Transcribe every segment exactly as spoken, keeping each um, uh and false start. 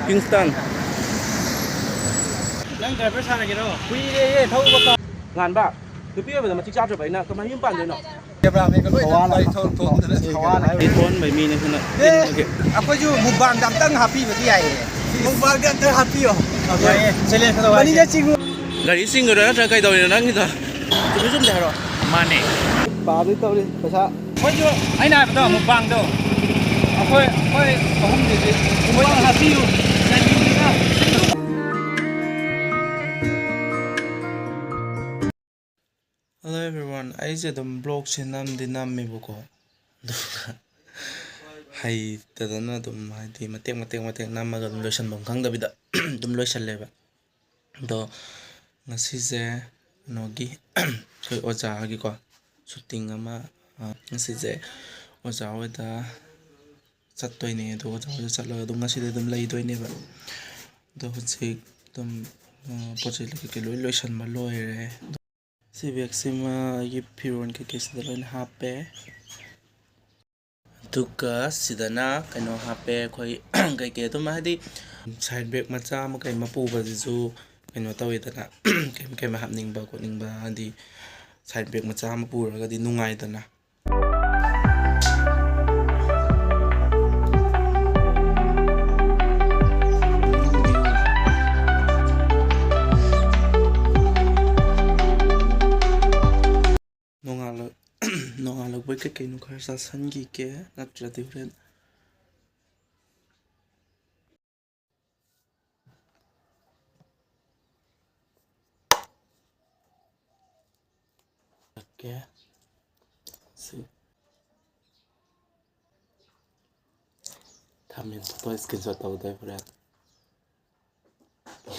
ꯀꯤꯡꯁꯇꯟ꯫ ꯅꯪ ꯗ꯭ꯔꯥꯏꯚꯔ ꯁꯥꯔꯒꯦꯔꯣ? ꯀꯨꯏꯔꯦꯌꯦ ꯊꯧꯕ꯫ ꯉꯥꯟꯕ, ꯅꯨꯄꯤ ꯑꯣꯏꯕꯗ ꯃꯇꯤꯛ ꯆꯥꯗ꯭ꯔꯕ ꯑꯩꯅ ꯀꯃꯥꯏꯅ ꯌꯨꯝ ꯄꯥꯟꯗꯣꯏꯅꯣ? ꯀꯦꯃꯦꯔꯥꯃꯦꯟꯒ ꯂꯣꯏ ꯊꯋꯥ ꯂꯥꯛꯄ꯫ ꯊꯣꯡ ꯊꯣꯡꯗꯅ ꯊꯋꯥ ꯂꯥꯛꯄ꯫ ꯑꯩ ꯊꯣꯛꯍꯟꯕꯩ ꯃꯤꯅꯦ ꯑꯗꯨꯅ ꯑꯦ, ꯇꯤꯟꯕꯒꯤ꯫ ꯑꯩꯈꯣꯏꯁꯨ ꯃꯨꯛꯕꯥꯡꯗ ꯑꯝꯇꯪ ꯍꯥꯞꯄꯤꯕꯗꯤ ꯌꯥꯏꯌꯦ꯫ ꯃꯨꯛꯕꯥꯡꯗ ꯑꯝꯇꯪ ꯍꯥꯞꯄꯤꯌꯣ꯫ ꯌꯥꯏꯌꯦ꯫ ꯆꯦꯂꯦꯟꯖ ꯈꯔ ꯃꯅꯤꯡꯗ ꯋꯥꯠꯂꯤ꯫ ꯆꯤꯡꯉꯨ꯫ ꯒꯥꯔꯤ ꯆꯤꯡꯉꯨꯔꯥ ꯅꯠꯇ꯭ꯔꯒ ꯀꯩꯗꯧꯔꯤꯅꯣ ꯅꯪꯒꯤꯗꯣ? ꯆꯨꯝꯃꯤ ꯆꯨꯝꯗꯦ ꯍꯥꯏꯔꯣ꯫ ꯃꯥꯅꯦ꯫ ꯄꯥꯗꯣꯏ ꯇꯧꯔꯤ ꯄꯩꯁꯥ꯫ ꯑꯩꯈꯣꯏꯁꯨ ꯑꯩꯅ ꯍꯥꯏꯕꯗꯣ ꯃꯨꯛꯕꯥꯡꯗꯣ ꯑꯩꯈꯣꯏ ꯑꯩꯈꯣꯏ ꯑꯍꯨꯝꯗꯨꯗꯤ ꯃꯨꯛꯕꯥꯡ ꯍꯥꯞꯄꯤꯌꯨ꯫ Hello everyone, ꯑꯩꯁꯦ ꯑꯗꯨꯝ ꯕ꯭ꯂꯣꯒꯁꯦ ꯅꯝꯗꯤ ꯅꯝꯃꯦꯕꯀꯣ, ꯑꯗꯨꯒ ꯍꯩꯇꯗꯅ ꯑꯗꯨꯝ ꯍꯥꯏꯗꯤ ꯃꯇꯦꯛ ꯃꯇꯦꯛ ꯃꯇꯦꯛ ꯅꯝꯃꯒ ꯑꯗꯨꯝ ꯂꯣꯏꯁꯟꯐꯝ ꯈꯪꯗꯕꯤꯗ ꯑꯗꯨꯝ ꯂꯣꯏꯁꯜꯂꯦꯕ꯫ ꯑꯗꯣ ꯉꯁꯤꯁꯦ ꯀꯩꯅꯣꯒꯤ ꯑꯩꯈꯣꯏ ꯑꯣꯖꯥꯒꯤꯀꯣ ꯁꯨꯇꯤꯡ ꯑꯃ, ꯑ, ꯉꯁꯤꯁꯦ ꯑꯣꯖꯥ ꯍꯣꯏꯗ ꯆꯠꯇꯣꯏꯅꯦ꯫ ꯑꯗꯣ ꯑꯣꯖꯥ ꯍꯣꯏꯗ ꯆꯠꯂꯒ ꯑꯗꯨꯝ ꯉꯁꯤꯗꯤ ꯑꯗꯨꯝ ꯂꯩꯗꯣꯏꯅꯦꯕ꯫ ꯑꯗꯣ ꯍꯧꯖꯤꯛ ꯑꯗꯨꯝ, ꯑ, ꯄꯣꯠ ꯆꯩ ꯀꯩꯀꯩ ꯂꯣꯏ ꯂꯣꯏꯁꯟꯕ ꯂꯣꯏꯔꯦ꯫ ꯁꯤ ꯕꯦꯒꯁꯤꯃ ꯑꯩꯒꯤ ꯐꯤꯔꯣꯜ ꯀꯩꯀꯩꯁꯤꯗ ꯂꯣꯏꯅ ꯍꯥꯞꯄꯦ꯫ ꯑꯗꯨꯒ ꯁꯤꯗꯅ ꯀꯩꯅꯣ ꯍꯥꯞꯄꯦ ꯑꯩꯈꯣꯏ ꯀꯩꯀꯩ ꯑꯗꯨꯝ ꯍꯥꯏꯗꯤ ꯁꯥꯏꯠ ꯕꯦꯒ ꯃꯆꯥ ꯑꯃ ꯀꯩ ꯑꯃ ꯄꯨꯕꯁꯤꯁꯨ ꯀꯩꯅꯣ ꯇꯧꯋꯤꯗꯅ, ꯀꯩ ꯀꯩ ꯑꯃ ꯍꯥꯞꯅꯤꯡꯕ ꯈꯣꯠꯅꯤꯡꯕ ꯍꯥꯏꯗꯤ ꯁꯥꯏꯠ ꯕꯦꯒ ꯃꯆꯥ ꯑꯃ ꯄꯨꯔꯒꯗꯤ ꯅꯨꯡꯉꯥꯏꯗꯅ꯫ ꯅꯣꯡꯉꯥꯜꯂꯛ-, ꯅꯣꯡꯉꯥꯜꯂꯛꯄꯩ ꯀꯩ ꯀꯩꯅꯣ ꯈꯔ ꯆꯥꯁꯟꯈꯤꯒꯦ, ꯅꯠꯇ꯭ꯔꯗꯤ ꯍꯣꯔꯦꯟ ꯀꯦ꯫ ꯁꯤ ꯊꯝꯃꯤꯟ ꯐꯣꯇꯣ screenshot ꯇꯧꯗꯣꯏ ꯍꯣꯔꯦꯟ꯫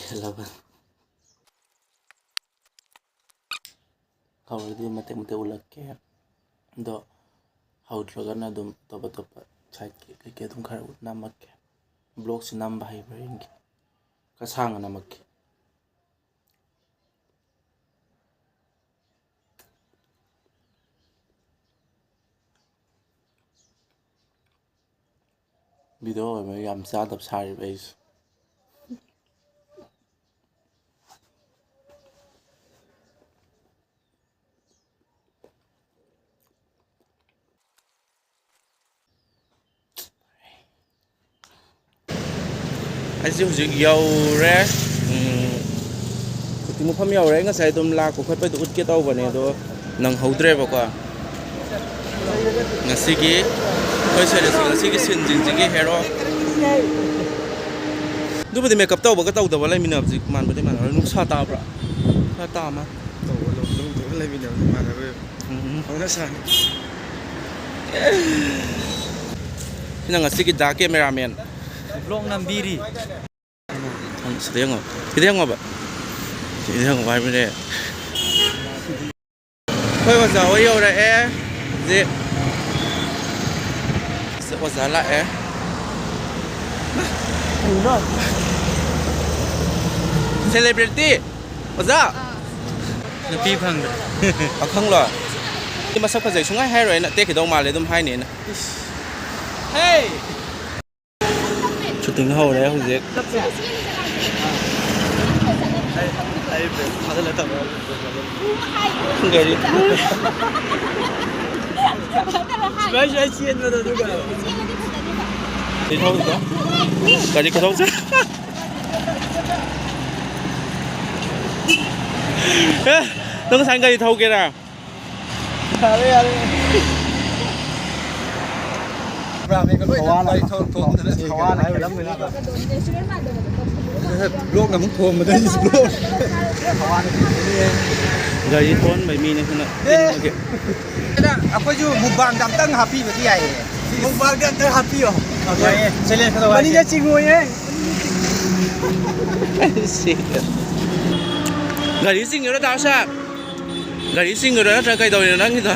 ꯍꯦꯜꯂꯕ꯫ ꯍꯧꯔꯗꯤ ꯃꯇꯦꯛ ꯃꯇꯦꯛ ꯎꯠꯂꯛꯀꯦ꯫ ꯑꯗꯣ ꯍꯧꯗ꯭ꯔꯒꯅ ꯑꯗꯨꯝ ꯑꯇꯣꯞ ꯑꯇꯣꯞꯄ ꯁꯥꯏꯠꯀꯤ ꯀꯩꯀꯩ ꯑꯗꯨꯝ ꯈꯔ ꯅꯝꯃꯛꯀꯦ꯫ ꯕ꯭ꯂꯣꯒꯁꯤ ꯅꯝꯕ ꯍꯩꯕ꯭ꯔꯥ ꯌꯦꯡꯒꯦ꯫ ꯈꯔ ꯁꯥꯡꯅ ꯅꯝꯃꯛꯀꯦ꯫ ꯚꯤꯗꯤꯑꯣ ꯑꯣꯏꯕ ꯌꯥꯝ ꯆꯥꯗꯕ ꯁꯥꯔꯤꯕ ꯑꯩꯁꯦ꯫ ꯑꯩꯁꯦ ꯍꯧꯖꯤꯛ ꯌꯧꯔꯦ꯫ ꯎꯝ, ꯁꯨꯇꯤꯡ ꯃꯐꯝ ꯌꯧꯔꯦ꯫ ꯑꯩ ꯉꯁꯥꯏ ꯑꯗꯨꯝ ꯂꯥꯛꯄ ꯈꯣꯠꯄꯗꯣ ꯎꯠꯀꯦ ꯇꯧꯕꯅꯦ, ꯑꯗꯣ ꯅꯪꯍꯧꯗ꯭ꯔꯦꯕꯀꯣ꯫ ꯉꯁꯤꯒꯤ ꯑꯩꯈꯣꯏ ꯁꯦꯔꯤꯁꯀꯤ ꯉꯁꯤꯒꯤ ꯁꯤꯟꯁꯤꯡꯁꯤꯒꯤ ꯍꯦꯔꯣ꯫ ꯑꯗꯨꯕꯨꯗꯤ ꯃꯦꯀꯞ ꯇꯧꯕꯒ ꯇꯧꯗꯕ ꯂꯩꯃꯤꯟꯅꯕꯁꯤ ꯃꯥꯟꯕꯗꯤ ꯃꯥꯟꯅꯔꯣꯏ꯫ ꯅꯨꯡꯁꯥ ꯇꯥꯕ꯭ꯔꯥ? ꯈꯔ ꯇꯥ ꯃꯥꯜꯂꯦ꯫ ꯇꯧꯕ ꯂꯧ-, ꯂꯧꯗꯕ ꯂꯩꯃꯤꯟꯅꯕꯗꯤ ꯃꯥꯟꯅꯔꯣꯏ꯫ ꯎꯝ꯫ ꯍꯧꯅ ꯁꯥꯅꯤ꯫ ꯁꯤꯅ ꯉꯁꯤꯒꯤ ꯗꯥ ꯀꯦꯃꯦꯔꯥꯃꯦꯟ꯫ ꯕ꯭ꯂꯣꯛ ꯅꯝꯕꯤꯔꯤ꯫ ꯁꯤꯗ ꯌꯦꯡꯉꯣ꯫ ꯁꯤꯗ ꯌꯦꯡꯉꯣꯕ꯫ ꯁꯤꯗ ꯌꯦꯡꯉꯣ ꯍꯥꯏꯕꯅꯦ꯫ ꯑꯩꯈꯣꯏ ꯑꯣꯖꯥ ꯍꯣꯏ ꯌꯧꯔꯛꯑꯦ꯫ ꯍꯧꯖꯤꯛ ꯑꯣꯖꯥ ꯂꯥꯛꯑꯦ꯫ ꯀꯩꯅꯣ? ꯁꯦꯂꯦꯕ꯭ꯔꯤꯇꯤ! ꯑꯣꯖꯥ! ꯅꯨꯄꯤ ꯐꯪꯗ꯭ꯔꯦ꯫ ꯄꯥꯈꯪꯂꯣ? ꯁꯤ ꯃꯁꯛ ꯐꯖꯩ ꯁꯨꯡꯍꯥꯏ ꯍꯥꯏꯔꯣꯏ ꯑꯩꯅ, ꯇꯦꯛꯈꯤꯗꯧ ꯃꯥꯜꯂꯦ ꯑꯗꯨꯝ ꯍꯥꯏꯅꯤ ꯑꯩꯅ꯫ ꯍꯦ! ꯁꯨꯇꯤꯡ ꯍꯧꯔꯦ ꯍꯧꯖꯤꯛ꯫ ꯒꯥꯔꯤ꯫ ꯁꯨꯃꯥꯏ ꯁꯨꯃꯥꯏ ꯆꯦꯟꯕꯗꯣ ꯑꯗꯨꯒ꯫ ꯒꯥꯔꯤ ꯊꯧꯔꯤꯗꯣ꯫ ꯒꯥꯔꯤ ꯈꯨꯊꯧꯁꯦ꯫ ꯑꯦ, ꯅꯪ ꯉꯁꯥꯏ ꯒꯥꯔꯤ ꯊꯧꯒꯦꯔꯥ? ꯌꯥꯔꯦ, ꯌꯥꯔꯦ꯫ ꯏꯕ꯭ꯔꯥꯍꯤꯝꯒ ꯂꯣꯏꯅ ꯊꯋꯥꯅ ꯒꯥꯔꯤ ꯊꯧ-, ꯊꯣꯡꯗꯅ ꯊꯋꯥꯅ ꯈꯦꯠꯂꯝꯃꯦ꯫ ꯕ꯭ꯂꯣꯛꯅ ꯑꯃꯨꯛ ꯊꯣꯡꯕꯗ ꯑꯩꯁꯨ ꯕ꯭ꯂꯣꯛ꯫ ꯊꯋꯥꯅ ꯈꯦꯠꯂꯝꯃꯦ꯫ ꯒꯥꯔꯤ ꯊꯧꯍꯟꯕꯩ ꯃꯤꯅꯦ ꯁꯤꯅ ꯑꯦ꯫ ꯊꯤꯟꯕꯒꯤ꯫ ꯑꯩꯈꯣꯏꯁꯨ ꯃꯨꯛꯕꯥꯡꯗ ꯑꯝꯇꯪ ꯍꯥꯞꯄꯤꯕꯗꯤ ꯌꯥꯏꯌꯦ꯫ ꯃꯨꯛꯕꯥꯡꯗ ꯑꯝꯇꯪ ꯍꯥꯞꯄꯤꯌꯣ꯫ ꯌꯥꯏꯌꯦ꯫ ꯆꯦꯂꯦꯟꯖ ꯀꯩꯗꯧ ꯍꯥꯏꯒꯦ? ꯃꯅꯤꯡꯗ ꯆꯤꯡꯉꯣꯏꯌꯦ꯫ ꯁꯤ꯫ ꯒꯥꯔꯤ ꯆꯤꯡꯉꯤꯔꯣ ꯗꯥ ꯁꯥꯍꯦꯕ? ꯒꯥꯔꯤ ꯆꯤꯡꯉꯤꯔꯣ ꯅꯠꯇ꯭ꯔꯒ ꯀꯩꯗꯧꯔꯤꯅꯣ ꯅꯪꯒꯤꯗꯣ?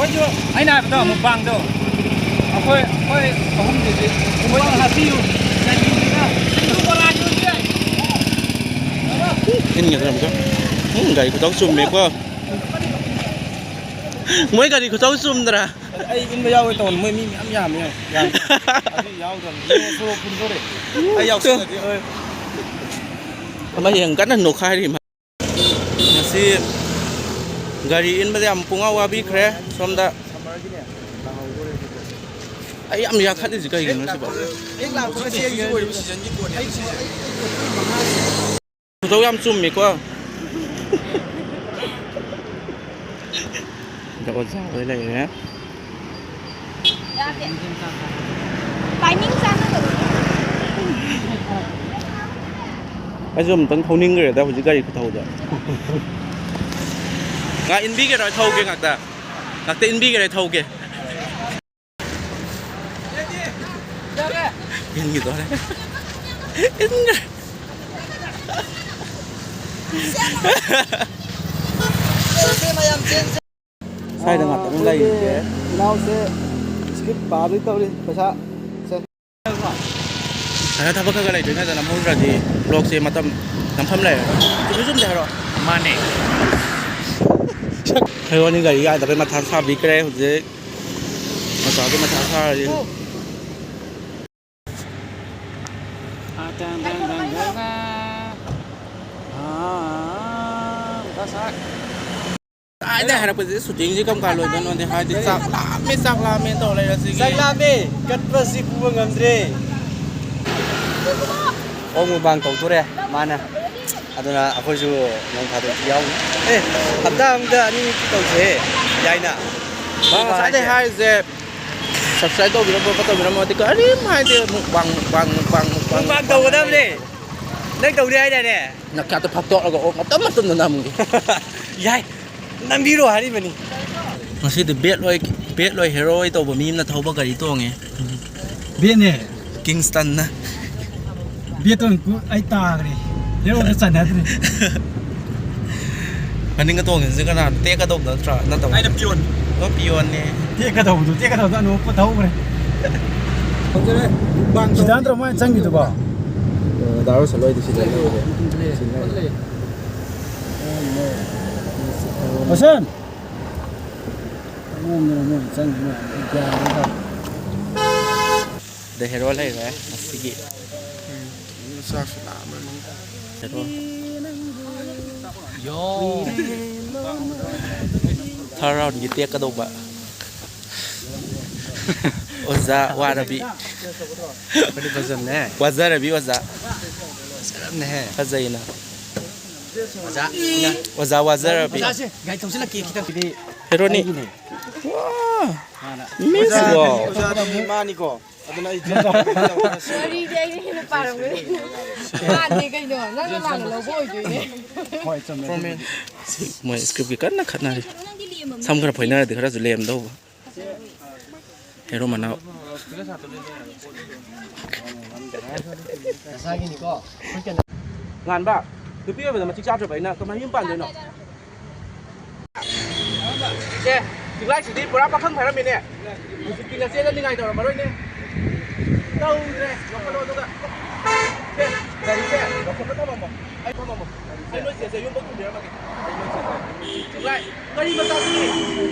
ꯑꯩꯈꯣꯏꯁꯨ ꯑꯩꯅ ꯍꯥꯏꯕꯗꯣ ꯃꯨꯛꯕꯥꯡꯗꯣ ꯑꯩꯈꯣꯏ, ꯑꯩꯈꯣꯏ ꯑꯍꯨꯝꯁꯤꯗꯤ ꯃꯨꯛꯕꯥꯡ ꯍꯥꯞꯄꯤꯌꯨ꯫ ꯏꯟꯒꯗ꯭ꯔꯥ ꯑꯝꯇ? ꯎꯝ, ꯒꯥꯔꯤ ꯈꯨꯊꯧ ꯆꯨꯝꯃꯦꯀꯣ꯫ ꯃꯣꯏ ꯒꯥꯔꯤ ꯈꯨꯊꯧ ꯆꯨꯝꯗ꯭ꯔꯥ? ꯑꯩ ꯏꯟꯕ ꯌꯥꯎꯒꯦ ꯇꯧꯕꯅꯤ, ꯃꯣꯏ ꯃꯤ ꯃꯌꯥꯝ ꯌꯥꯝꯃꯦ꯫ ꯌꯥꯝꯃꯦ꯫ ꯑꯗꯨ ꯌꯥꯎꯗ꯭ꯔꯕꯅꯤ꯫ ꯁꯣꯔꯣꯛ ꯐꯨꯟꯗꯣꯔꯦ꯫ ꯑꯩ ꯌꯥꯎꯁꯜꯂꯗꯤ꯫ ꯍꯣꯏ꯫ ꯑꯃ ꯌꯦꯡ ꯀꯟꯅ ꯅꯣꯛꯈꯥꯏꯔꯤ ꯃꯥ꯫ ꯉꯁꯤ ꯒꯥꯔꯤ ꯏꯟꯕꯗ ꯌꯥꯝ ꯄꯨꯡꯋꯥ ꯋꯥꯕꯤꯈ꯭ꯔꯦ ꯁꯣꯝꯗ꯫ ꯑꯩ ꯌꯥꯝ ꯌꯥꯈꯠꯂꯤꯁꯤ ꯀꯩꯒꯤꯅꯣ ꯁꯤꯕꯣ? ꯈꯨꯊꯧ ꯌꯥꯝ ꯆꯨꯝꯃꯤꯀꯣ꯫ ꯑꯣꯖꯥ ꯍꯣꯏ ꯂꯩꯔꯦ꯫ ꯌꯥꯗꯦ꯫ ꯇꯥꯏꯃꯤꯡ ꯆꯥꯟꯅꯗꯕ꯫ ꯑꯩꯁꯨ ꯑꯃꯨꯛꯇꯪ ꯊꯧꯅꯤꯡꯈ꯭ꯔꯦꯗ ꯍꯧꯖꯤꯛ ꯒꯥꯔꯤ ꯈꯨꯊꯧꯗ꯫ ꯉꯥꯛ ꯏꯟꯕꯤꯒꯦꯔꯣ? ꯑꯩ ꯊꯧꯒꯦ ꯉꯥꯛꯇ꯫ ꯉꯥꯛꯇ ꯏꯟꯕꯤꯒꯦꯔꯣ? ꯑꯩ ꯊꯧꯒꯦ꯫ ꯏꯟꯈꯤꯗꯣꯔꯦ꯫ ꯏꯟꯈ꯭ꯔꯦ꯫ ꯁ꯭ꯋꯥꯏꯗ ꯉꯥꯛꯇꯪ ꯂꯩꯔꯤꯁꯦ꯫ ꯏꯅꯥꯎꯁꯦ ꯁ꯭ꯀ꯭ꯔꯤꯞ ꯄꯥꯗꯣꯏ ꯇꯧꯔꯤ꯫ ꯄꯩꯁꯥ ꯁꯦ꯫ ꯑꯗ ꯊꯕꯛ ꯈꯔ ꯈꯔ ꯂꯩꯇ꯭ꯔꯤꯉꯩꯗ ꯅꯝꯍꯧꯗ꯭ꯔꯗꯤ ꯕ꯭ꯂꯣꯛꯁꯦ ꯃꯇꯝ ꯅꯝꯐꯝ ꯂꯩꯔꯔꯣꯏ꯫ ꯆꯨꯝꯃꯤ ꯆꯨꯝꯗꯦ ꯍꯥꯏꯔꯣ? ꯃꯥꯅꯦ꯫ ꯑꯩꯈꯣꯏ ꯋꯥꯅꯤ ꯒꯥꯔꯤ ꯌꯥꯗꯕꯩ ꯃꯊꯥ ꯁꯥꯕꯤꯈ꯭ꯔꯦ ꯍꯧꯖꯤꯛ꯫ ꯃꯆꯥꯗꯣ ꯃꯊꯥ ꯁꯥꯔꯤ꯫ ꯀꯥꯏꯗ ꯍꯥꯏꯔꯛꯄꯁꯦ ꯁꯨꯇꯤꯡꯁꯦ ꯀꯔꯝ ꯀꯥꯟ ꯂꯣꯏꯗꯣꯏꯅꯣꯗꯤ ꯍꯥꯏꯗꯤ ꯆꯥꯛ ꯂꯥꯝꯃꯦ, ꯆꯥꯛ ꯂꯥꯝꯃꯦ ꯇꯧ ꯂꯩꯔꯁꯤꯒꯤ꯫ ꯆꯥꯛ ꯂꯥꯝꯃꯦ, ꯀꯠꯄꯁꯤ ꯄꯨꯕ ꯉꯝꯗ꯭ꯔꯦ꯫ ꯑꯣꯛ ꯃꯨꯛꯕꯥꯡ ꯇꯧꯗꯣꯔꯦ ꯃꯥꯅ꯫ ꯑꯗꯨꯅ ꯑꯩꯈꯣꯏꯁꯨ ꯅꯣꯡ ꯐꯥꯗꯣꯛꯇꯤ ꯌꯥꯎꯅꯤ꯫ ꯑꯦ, ꯍꯞꯇꯥ ꯑꯃꯗ ꯑꯅꯤꯃꯨꯛꯇꯤ ꯇꯧꯁꯦ, ꯌꯥꯏꯅ꯫ ꯃꯥ ꯉꯁꯥꯏꯗꯩ ꯍꯥꯏꯁꯦ꯫ ꯍꯥꯏꯔꯤꯁꯦ, subscribe ꯇꯧꯕꯤꯔꯝꯃꯣ, ꯈꯣꯠꯇꯧꯕꯤꯔꯝꯃꯣ, ꯑꯗꯨ ꯀꯔꯤꯝ ꯍꯥꯏꯗꯦ꯫ Mukbang, mukbang, mukbang, mukbang, mukbang mukbang ꯇꯧꯒꯗꯕꯅꯦ꯫ ꯅꯪ ꯇꯧꯅꯤ ꯍꯥꯏꯗꯥꯏꯅꯦ? ꯅꯈꯌꯥꯠꯇꯣ ꯐꯥꯛꯇꯣꯛꯑꯒ ꯑꯣꯛ ꯃꯇꯨꯝ ꯃꯇꯨꯝꯗꯣ ꯅꯝꯒꯦ꯫ ꯌꯥꯏ, ꯅꯝꯕꯤꯔꯣ ꯍꯥꯏꯔꯤꯕꯅꯤ꯫ ꯉꯁꯤꯗꯤ ꯕꯦꯠ ꯂꯣꯏ, ꯕꯦꯠ ꯂꯣꯏ ꯍꯦꯔꯣ ꯍꯣꯏ ꯇꯧꯕ ꯃꯤ ꯑꯃꯅ ꯊꯧꯕ ꯒꯥꯔꯤ ꯇꯣꯡꯉꯦ꯫ ꯕꯦꯠꯅꯦ꯫ ꯀꯤꯡꯁꯇꯟꯅ꯫ ꯕꯦꯠꯇꯣ ꯑꯩ ꯇꯥꯈ꯭ꯔꯦ꯫ ꯍꯦꯔꯣꯗ ꯆꯟꯅꯗ꯭ꯔꯦ꯫ ꯃꯅꯤꯡꯒ ꯇꯣꯡꯉꯤꯁꯦ ꯀꯅꯥꯅꯣ? ꯇꯦꯛꯀꯗꯧꯕ ꯅꯠꯇ꯭ꯔꯥ? ꯅꯠꯇꯕ꯫ ꯑꯩꯅ ꯄꯤꯌꯣꯟ꯫ ꯑꯣ, ꯄꯤꯌꯣꯟꯅꯦ꯫ ꯇꯦꯛꯀꯗꯧꯕꯗꯣ, ꯇꯦꯛꯀꯗꯧꯕꯗꯣ ꯑꯅꯨꯞꯄ ꯊꯧꯈ꯭ꯔꯦ꯫ ꯁꯤꯗ ꯅꯠꯇ꯭ꯔꯣ ꯃꯣꯏꯅ ꯆꯪꯈꯤꯗꯨꯕꯣ? ꯑ, ꯗꯥ ꯔꯣꯁꯟ ꯍꯣꯏꯗꯤ ꯁꯤꯗ ꯂꯩ꯫ ꯁꯤꯗ ꯂꯩ꯫ ꯔꯣꯁꯟ! ꯃꯑꯣꯡꯗꯅ ꯃꯣꯏꯅ ꯆꯪꯉꯤ ꯃꯌꯥꯝꯁꯦ ꯒ꯭ꯌꯥꯟ ꯑꯃ ꯇꯥꯗꯦ꯫ The hero ꯂꯩꯔꯦ ꯉꯁꯤꯒꯤ꯫ ꯆꯥꯛꯁꯨ ꯂꯥꯝꯃꯅꯤ꯫ Hero꯫ Third roundꯒꯤ ꯇꯦꯛꯀꯗꯧꯕ꯫ ꯑꯣꯖꯥ ꯋꯥꯔꯕꯤ꯫ ꯐꯗꯤ ꯐꯖꯕꯅꯦ꯫ ꯋꯥꯖꯔꯕꯤ ꯑꯣꯖꯥ꯫ ꯐꯖꯔꯕꯅꯦꯍꯦ꯫ ꯐꯖꯩꯅ꯫ ꯑꯣꯖꯥ꯫ ꯑꯣꯖꯥ ꯋꯥꯖꯔꯕꯤ꯫ ꯑꯣꯖꯥꯁꯦ ꯒꯥꯔꯤ ꯊꯧꯖꯤꯜꯂꯛꯀꯦ ꯈꯤꯇꯪ꯫ ꯍꯦꯔꯣꯅꯤ꯫ ꯑꯩꯒꯤꯅꯦ꯫ ꯋꯥ꯫ ꯃꯥꯅ꯫ Miss ꯑꯣꯖꯥ, World꯫ ꯑꯣꯖꯥꯗꯤ ꯃꯥꯅꯤꯀꯣ꯫ ꯑꯗꯨꯅ ꯑꯩ ꯋꯥꯔꯤꯗꯤ ꯑꯩꯅ ꯍꯦꯟꯅ ꯄꯥꯔꯝꯒꯅꯤ꯫ ꯃꯥꯅꯦ ꯀꯩꯅꯣ, ꯅꯪꯅ ꯂꯥꯟꯅ ꯂꯧꯕ ꯑꯣꯏꯗꯣꯏꯅꯦ꯫ ꯍꯣꯏ, ꯆꯨꯝꯃꯦ꯫ ꯁꯤ ꯃꯣꯏ scriptꯀꯤ ꯀꯟꯅ ꯈꯠꯅꯔꯤ꯫ ꯁꯝ ꯈꯔ ꯐꯣꯏꯅꯔꯗꯤ ꯈꯔꯁꯨ ꯂꯦꯝꯗꯧꯕ꯫ ꯍꯦꯔꯣ ꯃꯅꯥꯎ꯫ ꯉꯥꯟꯕ, ꯅꯨꯄꯤ ꯑꯣꯏꯕꯗ ꯃꯇꯤꯛ ꯆꯥꯗ꯭ꯔꯕ ꯑꯩꯅ ꯀꯃꯥꯏꯅ ꯌꯨꯝ ꯄꯥꯟꯗꯣꯏꯅꯣ? ꯁꯦ, ꯆꯤꯡꯂꯥꯏꯁꯤꯗꯤ ꯄꯨꯔꯥ ꯄꯥꯈꯪ ꯐꯥꯔꯝꯃꯤꯅꯦ꯫ ꯍꯧꯖꯤꯛꯇꯤ ꯅꯆꯦꯗ ꯅꯤꯡꯉꯥꯏ ꯇꯧꯔꯝꯃꯔꯣꯏꯅꯦ꯫ ꯇꯧꯗ꯭ꯔꯦ, ꯂꯧꯈꯠꯂꯣ ꯑꯗꯨꯒ꯫ ꯁꯦ, ꯒꯥꯔꯤꯁꯦ ꯂꯧꯈꯠꯂ ꯊꯝꯃꯝꯃꯣ꯫ ꯑꯩ ꯊꯝꯃꯝꯃꯣ꯫ ꯑꯩ ꯅꯣꯏ ꯆꯦꯁꯦ ꯌꯨꯝꯐꯥꯎ ꯊꯤꯟꯕꯤꯔꯝꯃꯒꯦ꯫ ꯆꯤꯡꯂꯥꯏ, ꯒꯥꯔꯤ ꯃꯆꯥꯁꯤꯗꯤ?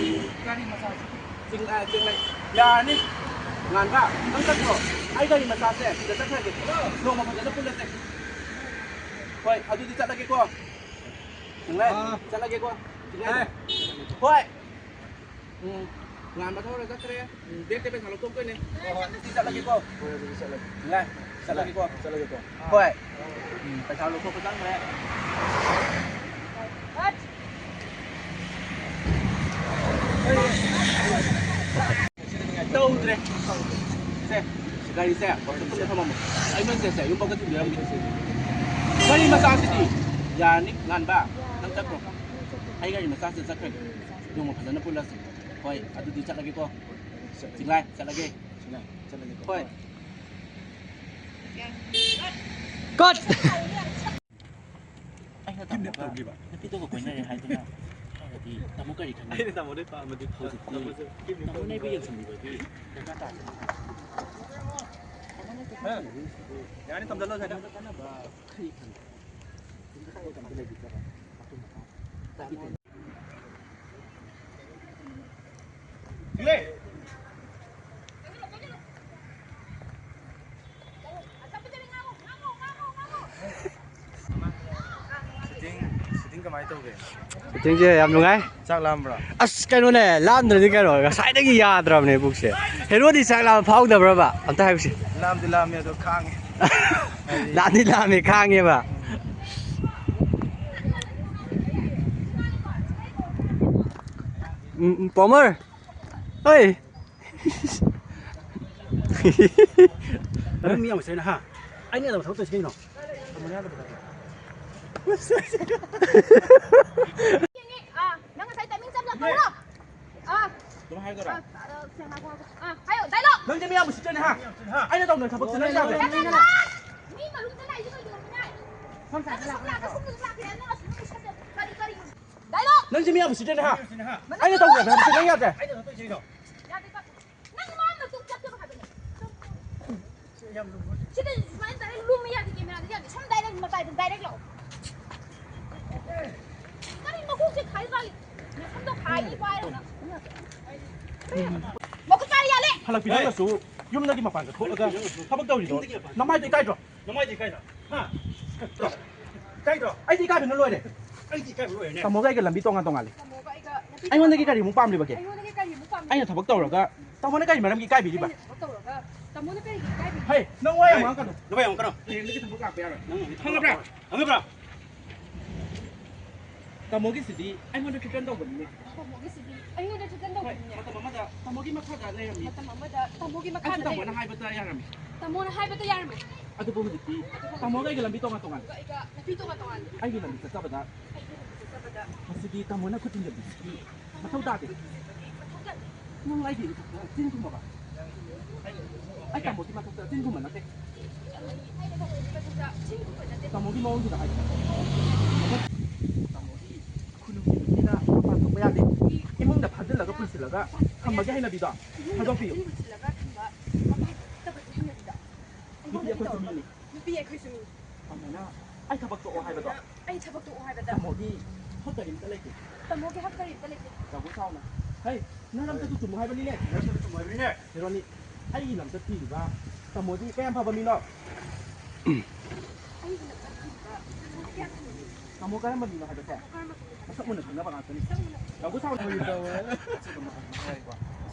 ꯒꯥꯔꯤ ꯃꯆꯥꯁꯤ꯫ ꯆꯤꯡ-, ꯑ, ꯆꯤꯡꯂꯩ꯫ ꯌꯥꯔꯅꯤ꯫ ꯉꯥꯟꯕ, ꯅꯪ ꯆꯠꯈ꯭ꯔꯣ꯫ ꯑꯩ ꯒꯥꯔꯤ ꯃꯆꯥꯁꯦ ꯁꯤꯗ ꯆꯠꯈ꯭ꯔꯒꯦ꯫ ꯅꯣꯡꯃ ꯐꯖꯅ ꯄꯨꯜꯂꯁꯦ꯫ ꯍꯣꯏ, ꯑꯗꯨꯗꯤ ꯆꯠꯂꯒꯦꯀꯣ꯫ ꯆꯤꯡꯂꯩ, ꯑꯥ꯫ ꯆꯠꯂꯒꯦꯀꯣ꯫ ꯆꯤꯡꯂꯩ꯫ ꯑꯦ꯫ ꯍꯣꯏ꯫ ꯎꯝ꯫ ꯉꯥꯟꯕ ꯊꯧꯔ ꯆꯠꯈ꯭ꯔꯦ꯫ ꯎꯝ, ꯕꯦꯛꯇ ꯄꯩꯁꯥ ꯂꯧꯊꯣꯛꯇꯣꯏꯅꯦ꯫ ꯍꯣꯏ, ꯍꯣꯏ꯫ ꯑꯗꯨꯗꯤ ꯆꯠꯂꯒꯦꯀꯣ꯫ ꯍꯣꯏ, ꯑꯗꯨꯗꯤ ꯆꯠꯂꯒꯦ꯫ ꯆꯤꯡꯂꯩ, ꯆꯠꯂꯒꯦꯀꯣ꯫ ꯆꯠꯂꯒꯦꯀꯣ꯫ ꯍꯣꯏ꯫ ꯎꯝ, ꯄꯩꯁꯥ ꯂꯧꯊꯣꯛꯄ ꯆꯪꯈ꯭ꯔꯦ꯫ ꯇꯧꯗ꯭ꯔꯦ꯫ ꯁꯦ, ꯒꯥꯔꯤꯁꯦ ꯋꯥꯛꯁꯣꯞꯇ ꯊꯝꯃꯝꯃꯣ꯫ ꯑꯩ ꯅꯣꯏ ꯆꯦꯁꯦ ꯌꯨꯝꯐꯥꯎꯗ ꯊꯤꯟꯕꯤꯔꯝꯒꯦ꯫ ꯒꯥꯔꯤ ꯃꯆꯥꯁꯤꯗꯤ? ꯌꯥꯔꯅꯤ, ꯉꯥꯟꯕ, ꯅꯪ ꯆꯠꯈ꯭ꯔꯣ꯫ ꯑꯩ ꯒꯥꯔꯤ ꯃꯆꯥꯁꯤꯗ ꯆꯠꯈ꯭ꯔꯒꯦ꯫ ꯅꯣꯡꯃ ꯐꯖꯅ ꯄꯨꯜꯂꯁꯤ꯫ ꯍꯣꯏ, ꯑꯗꯨꯗꯤ ꯆꯠꯂꯒꯦꯀꯣ꯫ ꯆꯤꯡꯂꯥꯏ, ꯆꯠꯂꯒꯦ꯫ ꯍꯣꯏ꯫ Cut! ꯑꯩꯅ ꯇꯥꯃꯣꯗ ꯅꯨꯄꯤꯗꯨꯒ ꯀꯣꯏꯅꯔꯦ ꯍꯥꯏꯗꯨꯅ ꯍꯥꯏꯔꯗꯤ ꯇꯥꯃꯣ ꯀꯔꯤ ꯈꯟꯒꯅꯤ? ꯑꯩꯅ ꯇꯥꯃꯣꯗ ꯄꯥꯝꯃꯗꯤ ꯍꯧꯖꯤꯛꯇꯤ ꯇꯥꯃꯣꯁꯦ ꯇꯥꯃꯣꯅ ꯑꯩꯕꯨ ꯌꯦꯡꯁꯤꯟꯕꯤꯕꯒꯤ ꯗꯔꯀꯥꯔ ꯇꯥꯗꯦ꯫ ꯌꯥꯅꯤ, ꯊꯝꯖꯜꯂꯣ ꯁ꯭ꯋꯥꯏꯗ꯫ ꯇꯥꯃꯣꯗ ꯀꯥꯟꯅꯕ ꯀꯔꯤ ꯈꯟꯒꯅꯤ? ꯀꯩꯝꯇ ꯂꯩꯕꯤꯗꯕ꯫ ꯃꯇꯨꯡ ꯃꯇꯥꯡ ꯇꯥꯕꯤꯗꯦ꯫ ꯁꯨꯇꯤꯡ, ꯁꯨꯇꯤꯡ ꯀꯃꯥꯏꯅ ꯇꯧꯒꯦ? ꯁꯨꯇꯤꯡꯁꯦ ꯌꯥꯝ ꯅꯨꯡꯉꯥꯏ꯫ ꯆꯥꯛ ꯂꯥꯝꯕ꯭ꯔꯣ? ꯑꯁ, ꯀꯩꯅꯣꯅꯦ, ꯂꯥꯝꯗ꯭ꯔꯗꯤ ꯀꯩꯅꯣ, ꯉꯁꯥꯏꯗꯒꯤ ꯌꯥꯗ꯭ꯔꯕꯅꯦ ꯄꯨꯛꯁꯦ꯫ ꯍꯦꯔꯣꯗꯤ ꯆꯥꯛ ꯂꯥꯝꯕ ꯐꯥꯎꯗꯕ꯭ꯔꯕ? ꯑꯝꯇ ꯍꯥꯏꯌꯨꯁꯦ꯫ ꯂꯥꯝꯗꯤ ꯂꯥꯝꯃꯦ, ꯑꯗꯣ ꯈꯥꯡꯉꯦ꯫ ꯂꯥꯝꯗꯤ ꯂꯥꯝꯃꯦ, ꯈꯥꯡꯉꯦꯕ꯫ ꯎꯝ, ꯎꯝ, ꯄꯥꯎꯃꯔ꯫ ꯍꯣꯏ꯫ ꯅꯪ ꯃꯤ ꯌꯥꯝ ꯎꯁꯤꯠꯇꯦꯅ, ꯍꯥ? ꯑꯩꯅ ꯌꯥꯗꯕ ꯊꯕꯛ ꯇꯧꯔꯤꯁꯤ ꯀꯩꯅꯣ? ꯑꯥ, ꯅꯪ ꯉꯁꯥꯏ timing ꯆꯞ ꯆꯥꯅ ꯇꯧꯔꯣ꯫ ꯑꯥ꯫ ꯑꯗꯨꯝ ꯍꯥꯏꯗꯣꯏꯔꯣ? ꯑꯥ, ꯑꯥ, ꯁꯦ, ꯉꯥꯏꯈꯣ, ꯉꯥꯏꯈꯣ꯫ ꯑꯥ, ꯍꯥꯏꯌꯣ, dialogue꯫ ꯅꯪꯁꯦ ꯃꯤ ꯌꯥꯝ ꯎꯁꯤꯠꯇꯦꯅ, ꯍꯥ? ꯑꯩꯅ ꯇꯧꯗꯕ ꯊꯕꯛꯁꯦ ꯅꯪ ꯌꯥꯗꯦ꯫ ꯅꯠꯇꯦ, ꯅꯠꯇꯦ, ꯃꯤ ꯃꯔꯨꯝꯗ ꯂꯥꯛꯏꯁꯦ ꯀꯩꯒꯤꯅꯣ, ꯃꯤ ꯂꯥꯛꯏ? ꯅꯪ ꯀꯥꯏꯗ ꯂꯥꯛꯄ ꯅꯠꯇ꯭ꯔꯣ? ꯀꯔꯤ, ꯀꯔꯤ? Dialogue! ꯅꯪꯁꯦ ꯃꯤ ꯌꯥꯝ ꯎꯁꯤꯠꯇꯦꯅꯦ, ꯍꯥ? ꯃꯅꯥ ꯑꯩꯅ ꯇꯧꯗꯕ ꯊꯕꯛꯁꯦ ꯅꯪ ꯌꯥꯗꯦ꯫ ꯑꯩꯅ ꯊꯕꯛ ꯇꯧꯔꯤꯁꯦ ꯀꯩꯅꯣ? ꯌꯥꯗꯦ, ꯆꯠꯈꯣ꯫ ꯅꯪ ꯃꯥ ꯃꯇꯨꯡ ꯆꯠꯀꯅꯣ ꯍꯥꯏꯕꯅꯦ꯫ ꯁꯤ ꯌꯥꯝ ꯂꯨꯕ꯫ ꯁꯤꯗ ꯁꯨꯃꯥꯏꯅ direct ꯂꯨꯝꯕ ꯌꯥꯗꯦ, camera ꯗ ꯌꯥꯗꯦ꯫ ꯁꯣꯝ direct ꯃꯇꯥꯏꯗ direct ꯂꯥꯛꯑꯣ꯫ ꯀꯔꯤ ꯃꯀꯣꯛꯁꯦ ꯈꯥꯏ ꯃꯥꯜꯂꯤ? ꯅꯁꯝꯗꯣ ꯈꯥꯏꯅꯤ ꯄꯥꯏꯔꯒ꯫ ꯃꯈꯨꯠ ꯄꯥꯏꯔ ꯌꯥꯜꯂꯦ꯫ ꯍꯜꯂꯛꯄꯤ ꯅꯪꯅꯁꯨ ꯌꯨꯝꯗꯒꯤ ꯃꯄꯥꯟꯗ ꯊꯣꯛꯂꯒ ꯊꯕꯛ ꯇꯧꯔꯤꯗꯣ ꯅꯃꯥꯏꯗꯣ ꯏꯀꯥꯏꯗ꯭ꯔꯣ? ꯅꯃꯥꯏꯗꯤ ꯏꯀꯥꯏꯗ꯭ꯔꯣ? ꯍꯥ? ꯏꯀꯥꯏꯗ꯭ꯔꯣ? ꯑꯩꯗꯤ ꯏꯀꯥꯏꯕꯅ ꯂꯣꯏꯔꯦ꯫ ꯑꯩꯗꯤ ꯏꯀꯥꯏꯕ ꯂꯣꯏꯔꯦꯅꯦ꯫ ꯇꯥꯃꯣꯒ ꯑꯩꯒ ꯂꯝꯕꯤ ꯇꯣꯉꯥꯟ ꯇꯣꯉꯥꯜꯂꯦ꯫ ꯇꯥꯃꯣꯒ ꯑꯩꯒ ꯂꯝꯕꯤ ꯑꯩꯉꯣꯟꯗꯒꯤ ꯀꯔꯤꯃꯨꯛ ꯄꯥꯝꯂꯤꯕꯒꯦ? ꯑꯩꯉꯣꯟꯗꯒꯤ ꯀꯔꯤꯃꯨꯛ ꯄꯥꯝꯃꯤ? ꯑꯩꯅ ꯊꯕꯛ ꯇꯧꯔꯒ ꯇꯥꯃꯣꯅ ꯀꯔꯤ ꯃꯔꯝꯒꯤ ꯏꯀꯥꯏꯕꯤꯔꯤꯕ? ꯑꯩꯅ ꯊꯕꯛ ꯇꯧꯔꯒ ꯇꯥꯃꯣꯅ ꯀꯔꯤꯒꯤ ꯏꯀꯥꯏꯕꯤꯔꯤꯕ? ꯍꯩ, ꯅꯪ ꯋꯥ ꯌꯥꯝ ꯉꯥꯡꯉꯛꯀꯅꯨ꯫ ꯅꯃꯥꯏ ꯌꯥꯝ ꯀꯩꯅꯣ? ꯍꯌꯦꯡꯗꯒꯤ ꯊꯕꯛ ꯂꯥꯛꯄ ꯌꯥꯔꯣꯏ꯫ ꯅꯪ ꯈꯪꯉꯕ꯭ꯔꯥ? ꯈꯪꯉꯕ꯭ꯔꯥ? ꯇꯥꯃꯣꯒꯤꯁꯤꯗꯤ ꯑꯩꯉꯣꯟꯗ threaten ꯇꯧꯕꯅꯤꯅꯦ꯫ ꯇꯥꯃꯣꯒꯤꯁꯤꯗꯤ ꯑꯩꯉꯣꯟꯗ threaten ꯍꯣꯏ, ꯇꯧꯕꯅꯤꯅꯦ꯫ ꯃꯇꯝ ꯑꯃꯗ ꯇꯥꯃꯣꯒꯤ ꯃꯈꯥꯗ ꯂꯩꯔꯝꯃꯤ꯫ ꯃꯇꯝ ꯑꯃꯗ ꯇꯥꯃꯣꯒꯤ ꯃꯈꯥꯗ ꯑꯩꯁꯨ ꯇꯥꯃꯣꯅ ꯂꯩꯔꯝꯃꯤ꯫ ꯍꯥꯏꯕꯗ ꯌꯥꯔꯝꯃꯤ꯫ ꯇꯥꯃꯣꯅ ꯍꯥꯏꯕꯗ ꯌꯥꯔꯝꯃꯤ꯫ ꯑꯗꯨꯕꯨ ꯍꯧꯖꯤꯛꯇꯤ ꯑꯗꯨꯕꯨ ꯇꯥꯃꯣꯒ ꯑꯩꯒ ꯂꯝꯕꯤ ꯇꯣꯉꯥꯟ ꯇꯣꯉꯥꯟ꯫ ꯑꯩꯒ ꯂꯝꯕꯤ ꯇꯣꯉꯥꯟ ꯇꯣꯉꯥꯟ꯫ ꯑꯩꯒꯤ ꯂꯝꯕꯤ ꯆꯠꯆꯕꯗ ꯑꯩꯒꯤ ꯂꯝꯕꯤ ꯆꯠꯆꯕꯗ ꯃꯁꯤꯗꯤ ꯇꯥꯃꯣꯅ ꯈꯨꯠ ꯊꯤꯟꯖꯤꯟꯕꯤꯕꯒꯤ ꯃꯊꯧ ꯇꯥꯗꯦ꯫ ꯅꯪ ꯑꯩꯒꯤ ꯏꯊꯛꯇ ꯆꯤꯟ ꯈꯨꯝꯃꯕ? ꯑꯩ ꯇꯥꯃꯣꯒꯤ ꯃꯊꯛꯇ ꯆꯤꯟ ꯈꯨꯝꯕ ꯅꯠꯇꯦ꯫ ꯇꯥꯃꯣꯒꯤ ꯃꯑꯣꯡꯗꯨꯗ ꯍꯥꯏꯕ꯫ ꯇꯥꯃꯣꯒꯤ ꯈꯨꯅꯨꯡꯒꯤ ꯅꯨꯄꯤꯅ ꯃꯄꯥꯟ ꯊꯣꯛꯄ ꯌꯥꯗꯦ꯫ ꯏꯃꯨꯡꯗ ꯐꯥꯖꯤꯜꯂꯒ ꯄꯨꯟꯁꯤꯜꯂꯒ ꯊꯝꯕꯒꯤ ꯍꯩꯅꯕꯤꯗꯣ ꯊꯥꯗꯣꯛꯄꯤꯌꯨ꯫ ꯅꯨꯄꯤ ꯑꯩꯈꯣꯏꯁꯨ ꯃꯤꯅꯤ꯫ ꯅꯨꯄꯤ ꯑꯩꯈꯣꯏꯁꯨ ꯃꯤ꯫ ꯇꯥꯃꯣꯅ ꯑꯩ ꯊꯕꯛ ꯇꯣꯛꯑꯣ ꯍꯥꯏꯕꯗꯣ꯫ ꯑꯩ ꯊꯕꯛ ꯇꯣꯛꯑꯣ ꯍꯥꯏꯕꯗ꯫ ꯇꯥꯃꯣꯒꯤ ꯍꯛ ꯀꯔꯤꯝꯇ ꯂꯩꯇꯦ꯫ ꯇꯥꯃꯣꯒꯤ ꯍꯛ ꯀꯔꯤꯝꯇ ꯂꯩꯇꯦ꯫ ꯇꯥꯃꯣ ꯆꯥꯎꯅ꯫ ꯍꯩ, ꯅꯪ ꯂꯝꯆꯠꯇꯨ ꯆꯨꯝꯃꯣ ꯍꯥꯏꯕꯅꯤꯅꯦ꯫ ꯅꯪ ꯂꯝꯆꯠꯇꯨ ꯆꯨꯝꯃꯣ ꯍꯥꯏꯕꯅꯤꯅꯦ꯫ ꯍꯦꯔꯣꯅꯤ, ꯑꯩꯒꯤ ꯂꯝꯆꯠ ꯊꯤꯔꯤꯕ ꯇꯥꯃꯣꯗꯤ ꯀꯌꯥꯝ ꯐꯕ ꯃꯤꯅꯣ? ꯑꯩꯒꯤ ꯂꯝꯆꯠ ꯊꯤꯔꯤꯕ ꯇꯥꯃꯣ ꯀꯌꯥꯝ ꯐꯕ ꯃꯤꯅꯣ? ꯇꯥꯃꯣ ꯀꯔꯝꯕ ꯃꯤꯅꯣ ꯍꯥꯏꯕꯁꯦ? ꯇꯥꯃꯣ ꯀꯔꯝꯕ ꯃꯤꯅꯣ? ꯃꯁꯛ ꯃꯨꯟꯅ ꯈꯪꯅꯕ ꯉꯥꯛꯇꯅꯤ꯫ ꯃꯁꯛ ꯃꯨꯟꯅ ꯈꯪꯅꯕ ꯉꯥꯛꯇꯅꯤ꯫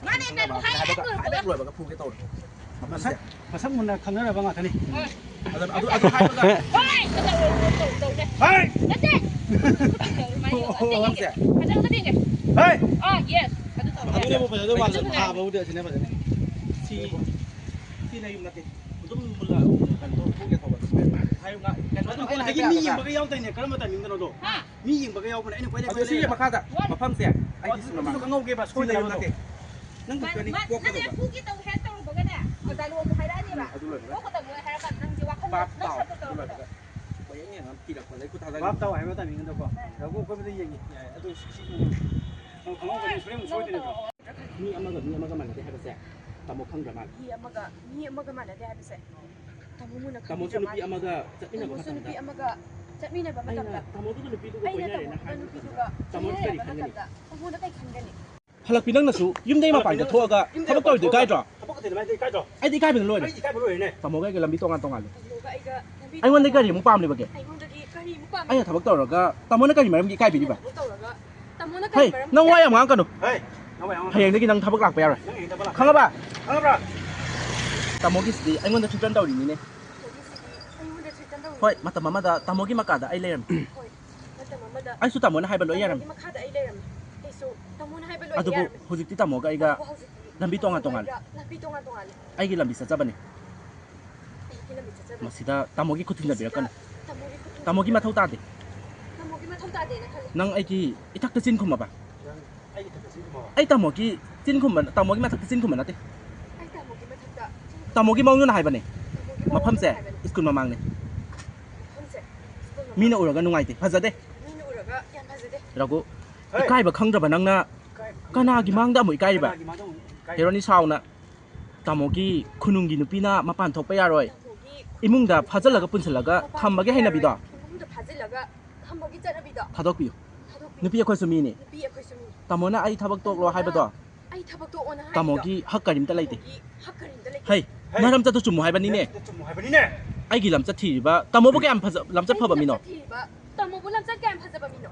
ꯃꯥꯅꯦ, ꯀꯩꯅꯣ ꯍꯥꯏ ꯍꯥꯏꯕꯒ ꯍꯦꯛ ꯂꯣꯏꯕꯒ ꯐꯨꯒꯦ ꯇꯧꯔꯦ꯫ ꯃꯁꯛ, ꯃꯁꯛ ꯃꯨꯟꯅ ꯈꯪꯅꯔꯕ ꯉꯥꯛꯇꯅꯤ꯫ ꯑꯗꯨ, ꯑꯗꯨ, ꯑꯗꯨ ꯍꯥꯏꯕꯒ ꯍꯣꯏ! ꯇꯧ, ꯇꯧ, ꯇꯧ, ꯇꯧ꯫ ꯍꯣꯏ! ꯅꯠꯇꯦ! ꯇꯧ, ꯑꯗꯨꯃꯥꯏꯅ ꯇꯧ꯫ ꯑꯣ, ꯑꯣ, ꯊꯦꯡꯉꯦ꯫ ꯍꯣꯏ! ꯐꯖꯅ ꯊꯦꯡꯉꯦ꯫ ꯍꯣꯏ! ꯑꯥ, yes꯫ ꯑꯗꯨ ꯇꯧ꯫ ꯑꯗꯨꯅꯕꯨ ꯐꯖꯗꯧ ꯃꯥꯜꯂꯦ꯫ ꯐꯖꯅ ꯊꯥꯕꯕꯨꯗꯤ ꯑꯁꯤꯅ ꯐꯖꯅꯤ꯫ ꯁꯤ, ꯁꯤ ꯅꯌꯨꯝ ꯅꯠꯇꯦ꯫ ꯑꯗꯨꯝ ꯃꯨꯜꯂ ꯀꯩꯅꯣ ꯇꯧ, ꯊꯣꯛꯀꯦ ꯇꯧꯕ꯫ ꯍꯥꯏꯌꯨ ꯉꯥ-, ꯀꯩꯅꯣ ꯑꯗꯨ ꯇꯧ, ꯑꯗꯒꯤ ꯃꯤ ꯌꯦꯡꯕꯒ ꯌꯥꯎꯗꯣꯏꯅꯦ꯫ ꯀꯔꯝꯕ timing ꯗꯅꯣꯗꯣ? ꯍꯥ? ꯃꯤ ꯌꯦꯡꯕꯒ ꯌꯥꯎꯕꯅꯦ꯫ ꯑꯩꯅ ꯈ꯭ꯋꯥꯏꯗꯒꯤ ꯑꯗꯨ ꯁꯤꯒꯤ ꯈ꯭ꯋꯥꯏꯗꯒꯤ ꯃꯈꯥꯗ ꯃꯐꯝꯁꯦ ꯑꯩꯒꯤ ꯑꯗꯨꯁꯨ ꯁꯨꯅ ꯈꯪꯍꯧꯒꯦꯕ, ꯁꯣꯏꯗꯅꯕ ꯅꯠꯇꯦ꯫ ꯅꯪ ꯃꯥ-, ꯀꯩꯅꯣ ꯃꯥ-, ꯅꯠꯇꯦ, ꯀꯣꯛꯀꯗꯧꯕ꯫ ꯐꯨꯒꯦ ꯇꯧ ꯍꯦꯛ ꯇꯧꯔꯨꯕꯒꯅꯦ, ꯑꯣꯖꯥ ꯂꯣꯝꯗ ꯍꯥꯏꯔꯛꯑꯅꯦꯕ꯫ ꯑꯗꯨ ꯂꯣꯏꯔꯒ ꯀꯣꯛꯀꯗꯧꯕ ꯍꯥꯏꯔꯀꯥꯟꯗ ꯅꯪꯁꯦ ꯋꯥꯈꯜ ꯚꯥꯞ ꯅꯪ ꯇꯥꯎ, ꯁꯠꯇꯣꯛ ꯑꯗꯨ ꯇꯧꯔꯛꯄꯗꯣ꯫ ꯂꯣꯏꯔꯒ ꯄꯣꯌꯦꯡ ꯌꯦꯡꯉ ꯄꯤꯔꯛꯄꯗ ꯑꯩ ꯈꯨꯠ ꯊꯥꯗꯒꯦ꯫ ꯚꯥꯞ ꯇꯥꯎ ꯍꯥꯏꯕ timing ꯗꯀꯣ꯫ ꯔꯘꯨ ꯑꯀꯣꯏꯕꯗ ꯌꯦꯡꯉꯤ꯫ ꯌꯥꯏ, ꯑꯗꯨ ꯁꯤ, ꯁꯤ ꯅꯪ ꯈꯪꯍꯧꯒꯅꯤ, ꯁꯣꯏꯗꯅ ꯁꯣꯏꯗꯅ꯫ ꯃꯤ ꯑꯃꯒ ꯃꯤ ꯑꯃꯒ ꯃꯥꯟꯅꯗꯦ ꯍꯥꯏꯕꯁꯦ ꯇꯥꯃꯣ ꯈꯪꯗ꯭ꯔ ꯃꯥꯜꯂꯦ꯫ ꯃꯤ ꯑꯃꯒ ꯃꯤ ꯑꯃꯒ ꯃꯥꯟꯅꯗꯦ ꯍꯥꯏꯕꯁꯦ ꯇꯥꯃꯣ ꯃꯨꯟꯅ ꯇꯥꯃꯣꯁꯨ ꯈꯪꯕꯤꯗ꯭ꯔ ꯅꯨꯄꯤ ꯃꯥꯜꯂꯦ꯫ ꯑꯃꯒ ꯆꯠꯃꯤꯟꯅꯕ ꯇꯥꯃꯣꯁꯨ ꯅꯨꯄꯤ ꯃꯇꯝꯗ ꯑꯃꯒ ꯆꯠꯃꯤꯟꯅꯕ ꯑꯩꯅ ꯃꯇꯝꯗ ꯇꯥꯃꯣꯗꯨꯒ ꯅꯨꯄꯤꯗꯨꯒ ꯑꯩꯅ ꯀꯣꯏꯅꯔꯦꯅ ꯇꯥꯃꯣꯗꯨꯒ ꯍꯥꯏꯕ ꯅꯨꯄꯤꯗꯨꯒ ꯃꯇꯝꯗ ꯇꯥꯃꯣꯗꯨ ꯀꯔꯤ ꯀꯣꯏꯅꯔꯦ ꯍꯥꯏꯕ ꯈꯟꯒꯅꯤ? ꯃꯇꯝꯗ ꯇꯥꯃꯣꯅ ꯀꯩ ꯈꯟꯒꯅꯤ? ꯍꯜꯂꯛꯄꯤ ꯅꯪꯅꯁꯨ ꯌꯨꯝꯗꯒꯤ ꯃꯄꯥꯟ ꯍꯜꯂꯛꯄꯤ ꯅꯪꯅꯁꯨ ꯆꯠꯊꯣꯛꯑꯒ ꯌꯨꯝꯗꯒꯤ ꯊꯕꯛ ꯃꯄꯥꯟ ꯇꯧꯔꯤꯗꯣ ꯊꯣꯛꯑꯒ ꯏꯀꯥꯏꯗ꯭ꯔꯣ? ꯊꯕꯛ ꯀꯩꯗꯧꯅꯤ ꯍꯥꯏꯗꯤ ꯏꯀꯥꯏꯗ꯭ꯔꯣ? ꯑꯩꯗꯤ ꯏꯀꯥꯏꯕꯅ ꯂꯣꯏꯔꯦ꯫ ꯑꯩ ꯏꯀꯥꯏꯕ ꯂꯣꯏꯔꯦꯅꯦ꯫ ꯇꯥꯃꯣꯒ ꯑꯩꯒ ꯂꯝꯕꯤ ꯇꯣꯉꯥꯟ ꯇꯣꯉꯥꯜꯂꯦ꯫ ꯇꯥꯃꯣꯒ ꯑꯩꯒ ꯂꯝꯕꯤ ꯑꯩꯉꯣꯟꯗ ꯇꯣꯉꯥꯟ ꯀꯔꯤ ꯑꯃꯨꯛ ꯄꯥꯝꯂꯤꯕꯒꯦ? ꯑꯩꯉꯣꯟꯗꯒꯤ ꯀꯔꯤ ꯑꯃꯨꯛ ꯄꯥꯝꯃꯤ? ꯑꯩꯅ ꯊꯕꯛ ꯇꯧꯔꯒ ꯇꯥꯃꯣꯅ ꯀꯔꯤ ꯃꯔꯝꯒꯤ ꯑꯩꯅ ꯏꯀꯥꯏꯕꯤꯔꯤꯕ? ꯊꯕꯛ ꯇꯧꯔꯒ ꯇꯥꯃꯣꯅ ꯀꯔꯤ ꯍꯩ, ꯃꯔꯝꯒꯤ ꯅꯪ ꯋꯥ ꯌꯥꯝ ꯏꯀꯥꯏꯕꯤꯔꯤꯕ? ꯉꯥꯡꯉꯛꯀꯅꯨ꯫ ꯍꯩ, ꯅꯪ ꯋꯥ ꯌꯥꯝ ꯉꯥꯡꯉꯛꯀꯅꯨ꯫ ꯍꯌꯦꯡꯗꯒꯤ ꯅꯪ ꯊꯕꯛ ꯂꯥꯛꯄ ꯌꯥꯔꯣꯏ꯫ ꯅꯪ ꯍꯌꯦꯡ ꯊꯕꯛ ꯂꯥꯛꯄ ꯈꯪꯉꯕ? ꯈꯪꯉꯕ꯭ꯔꯥ? ꯇꯥꯃꯣꯒꯤꯁꯤꯗꯤ ꯑꯩꯉꯣꯟꯗ threaten ꯇꯧꯔꯤꯅꯤꯅꯦ꯫ ꯇꯥꯃꯣꯒꯤꯁꯤꯗꯤ ꯑꯩꯉꯣꯟꯗ threaten ꯇꯧꯔꯤꯅꯤꯅꯦ꯫ ꯍꯣꯏ, ꯃꯇꯝ ꯑꯃꯗ ꯇꯥꯃꯣꯒꯤ ꯃꯀꯥꯗ ꯑꯩ ꯂꯩꯔꯝꯃꯤ꯫ ꯍꯣꯏ, ꯃꯇꯝ ꯑꯃꯗ ꯑꯩꯁꯨ ꯇꯥꯃꯣꯅ ꯍꯥꯏꯕ ꯂꯣꯏ ꯇꯥꯃꯣꯒꯤ ꯌꯥꯔꯝꯃꯤ꯫ ꯃꯈꯥꯗ ꯑꯩ ꯂꯩꯔꯝꯃꯤ꯫ ꯑꯩꯁꯨ ꯇꯥꯃꯣꯅ ꯍꯥꯏꯕ ꯂꯣꯏꯅ ꯑꯗꯨꯕꯨ ꯌꯥꯔꯝꯃꯤ꯫ ꯍꯧꯖꯤꯛꯇꯤ ꯇꯥꯃꯣꯒ ꯑꯩꯒ ꯑꯗꯨꯕꯨ ꯍꯧꯖꯤꯛꯇꯤ ꯂꯝꯕꯤ ꯇꯣꯉꯥꯟ ꯇꯣꯉꯥꯟꯂꯦ꯫ ꯇꯥꯃꯣꯒ ꯂꯝꯕꯤ ꯇꯣꯉꯥꯟ ꯇꯣꯉꯥꯟꯂꯦ꯫ ꯑꯩꯒꯤ ꯂꯝꯕꯤ ꯆꯠꯆꯕꯅꯤ꯫ ꯑꯩꯒꯤ ꯂꯝꯕꯤ ꯆꯠꯆꯕꯅꯤ꯫ ꯃꯁꯤꯗ ꯇꯥꯃꯣꯒꯤ ꯈꯨꯠ ꯊꯤꯟꯖꯕꯤꯔꯛꯀꯅꯨ꯫ ꯃꯁꯤꯗ ꯇꯥꯃꯣꯒꯤ ꯈꯨꯠ ꯊꯤꯟꯖꯕꯤꯔꯛꯀꯅꯨ꯫ ꯇꯥꯃꯣꯒꯤ ꯃꯊꯧ ꯇꯥꯗꯦ꯫ ꯇꯥꯃꯣꯒꯤ ꯃꯊꯧ ꯇꯥꯗꯦꯅ ꯈꯜꯂꯦ꯫ ꯅꯪ ꯑꯩꯒꯤ ꯏꯊꯛꯇ ꯆꯤꯟ ꯈꯨꯝꯃꯕ? ꯅꯪ ꯑꯩꯒꯤ ꯏꯊꯛꯇ ꯆꯤꯟ ꯈꯨꯝꯃꯕ? ꯑꯩ ꯇꯥꯃꯣꯒꯤ ꯆꯤꯟ ꯈꯨꯝꯕ, ꯇꯥꯃꯣꯒꯤ ꯃꯊꯛꯇ ꯆꯤꯟ ꯈꯨꯝꯕ ꯅꯠꯇꯦ꯫ ꯑꯩ ꯇꯥꯃꯣꯒꯤ ꯃꯊꯛꯇ ꯆꯤꯟ ꯈꯨꯝꯕ ꯇꯥꯃꯣꯒꯤ ꯃꯧꯅꯨꯅ ꯍꯥꯏꯕꯅꯦ꯫ ꯇꯥꯃꯣꯒꯤ ꯃꯧꯅꯨꯅ ꯃꯐꯝꯁꯦ ꯍꯥꯏꯕꯅꯦ꯫ ꯁ꯭ꯀꯨꯜ ꯃꯃꯥꯡꯅꯦ꯫ ꯃꯐꯝꯁꯦ ꯁ꯭ꯀꯨꯜ ꯃꯃꯥꯡ꯫ ꯃꯤꯅ ꯎꯔꯒ ꯅꯨꯡꯉꯥꯏꯇꯦ, ꯐꯖꯗꯦ꯫ ꯃꯤꯅ ꯎꯔꯒ ꯌꯥꯝ ꯐꯖꯗꯦ꯫ ꯔꯘꯨ, ꯍꯦ! ꯏꯀꯥꯏꯕ ꯈꯪꯗ꯭ꯔꯕ ꯅꯪꯅ ꯏꯀꯥꯏꯕ ꯈꯪꯗ꯭ꯔꯕ ꯀꯅꯥꯒꯤ ꯅꯪꯅ ꯃꯥꯡꯗ ꯑꯃꯨꯛ ꯏꯀꯥꯏꯔꯤꯕ? ꯀꯅꯥꯒꯤ ꯃꯥꯡꯗ ꯑꯃꯨꯛ ꯏꯀꯥꯏꯔꯤꯕ? ꯍꯦꯔꯣꯅꯤ ꯁꯥꯎꯅ ꯇꯥꯃꯣꯒꯤ ꯈꯨꯅꯨꯡꯒꯤ ꯅꯨꯄꯤꯅ ꯃꯄꯥꯟ ꯊꯣꯛꯄ ꯌꯥꯔꯣꯏ꯫ ꯇꯥꯃꯣꯒꯤ ꯏꯃꯨꯡꯗ ꯐꯥꯖꯤꯜꯂꯒ ꯄꯨꯟꯁꯤꯜꯂꯒ ꯃꯄꯥꯟ ꯊꯝꯕꯒꯤ ꯊꯣꯛꯄ ꯍꯩꯅꯕꯤꯗꯣ ꯌꯥꯔꯣꯏ꯫ ꯏꯃꯨꯡꯗ ꯐꯥꯖꯤꯜꯂꯒ ꯊꯝꯕꯒꯤ ꯆꯠꯅꯕꯤꯗꯣ ꯊꯥꯗꯣꯛꯄꯤꯌꯨ꯫ ꯊꯥꯗꯣꯛꯄꯤꯌꯨ꯫ ꯅꯨꯄꯤ ꯑꯩꯈꯣꯏꯁꯨ ꯃꯤꯅꯤ꯫ ꯅꯨꯄꯤ ꯑꯩꯈꯣꯏꯁꯨ ꯃꯤꯅꯤ꯫ ꯇꯥꯃꯣꯅ ꯑꯩ ꯊꯕꯛ ꯇꯣꯛꯂꯣ ꯍꯥꯏꯕꯗꯣ ꯑꯩ ꯊꯕꯛ ꯇꯣꯛꯑꯣꯅ ꯍꯥꯏꯕꯗꯣ ꯇꯥꯃꯣꯒꯤ ꯍꯛ ꯀꯔꯤꯝꯇ ꯂꯩꯇꯦ꯫ ꯇꯥꯃꯣꯒꯤ ꯍꯛ ꯀꯔꯤꯝꯇ ꯂꯩꯇꯦ꯫ ꯍꯩ, ꯍꯩ, ꯅꯔꯝꯆꯠꯇꯨ ꯆꯨꯝꯃꯨ ꯍꯥꯏꯕꯅꯤꯅꯦ꯫ ꯅꯔꯝꯆꯠꯇꯨ ꯆꯨꯝꯃꯨ ꯍꯥꯏꯕꯅꯤꯅꯦ꯫ ꯑꯩꯒꯤ ꯂꯝꯆꯠ ꯊꯤꯔꯤꯕ ꯇꯥꯃꯣꯕꯨ ꯀꯌꯥꯝ ꯐꯖ-, ꯂꯝꯆꯠ ꯐꯕ ꯃꯤꯅꯣ? ꯂꯝꯆꯠ ꯊꯤꯔꯤꯕ ꯇꯥꯃꯣꯕꯨ ꯂꯝꯆꯠ ꯀꯌꯥꯝ ꯐꯖꯕ ꯃꯤꯅꯣ?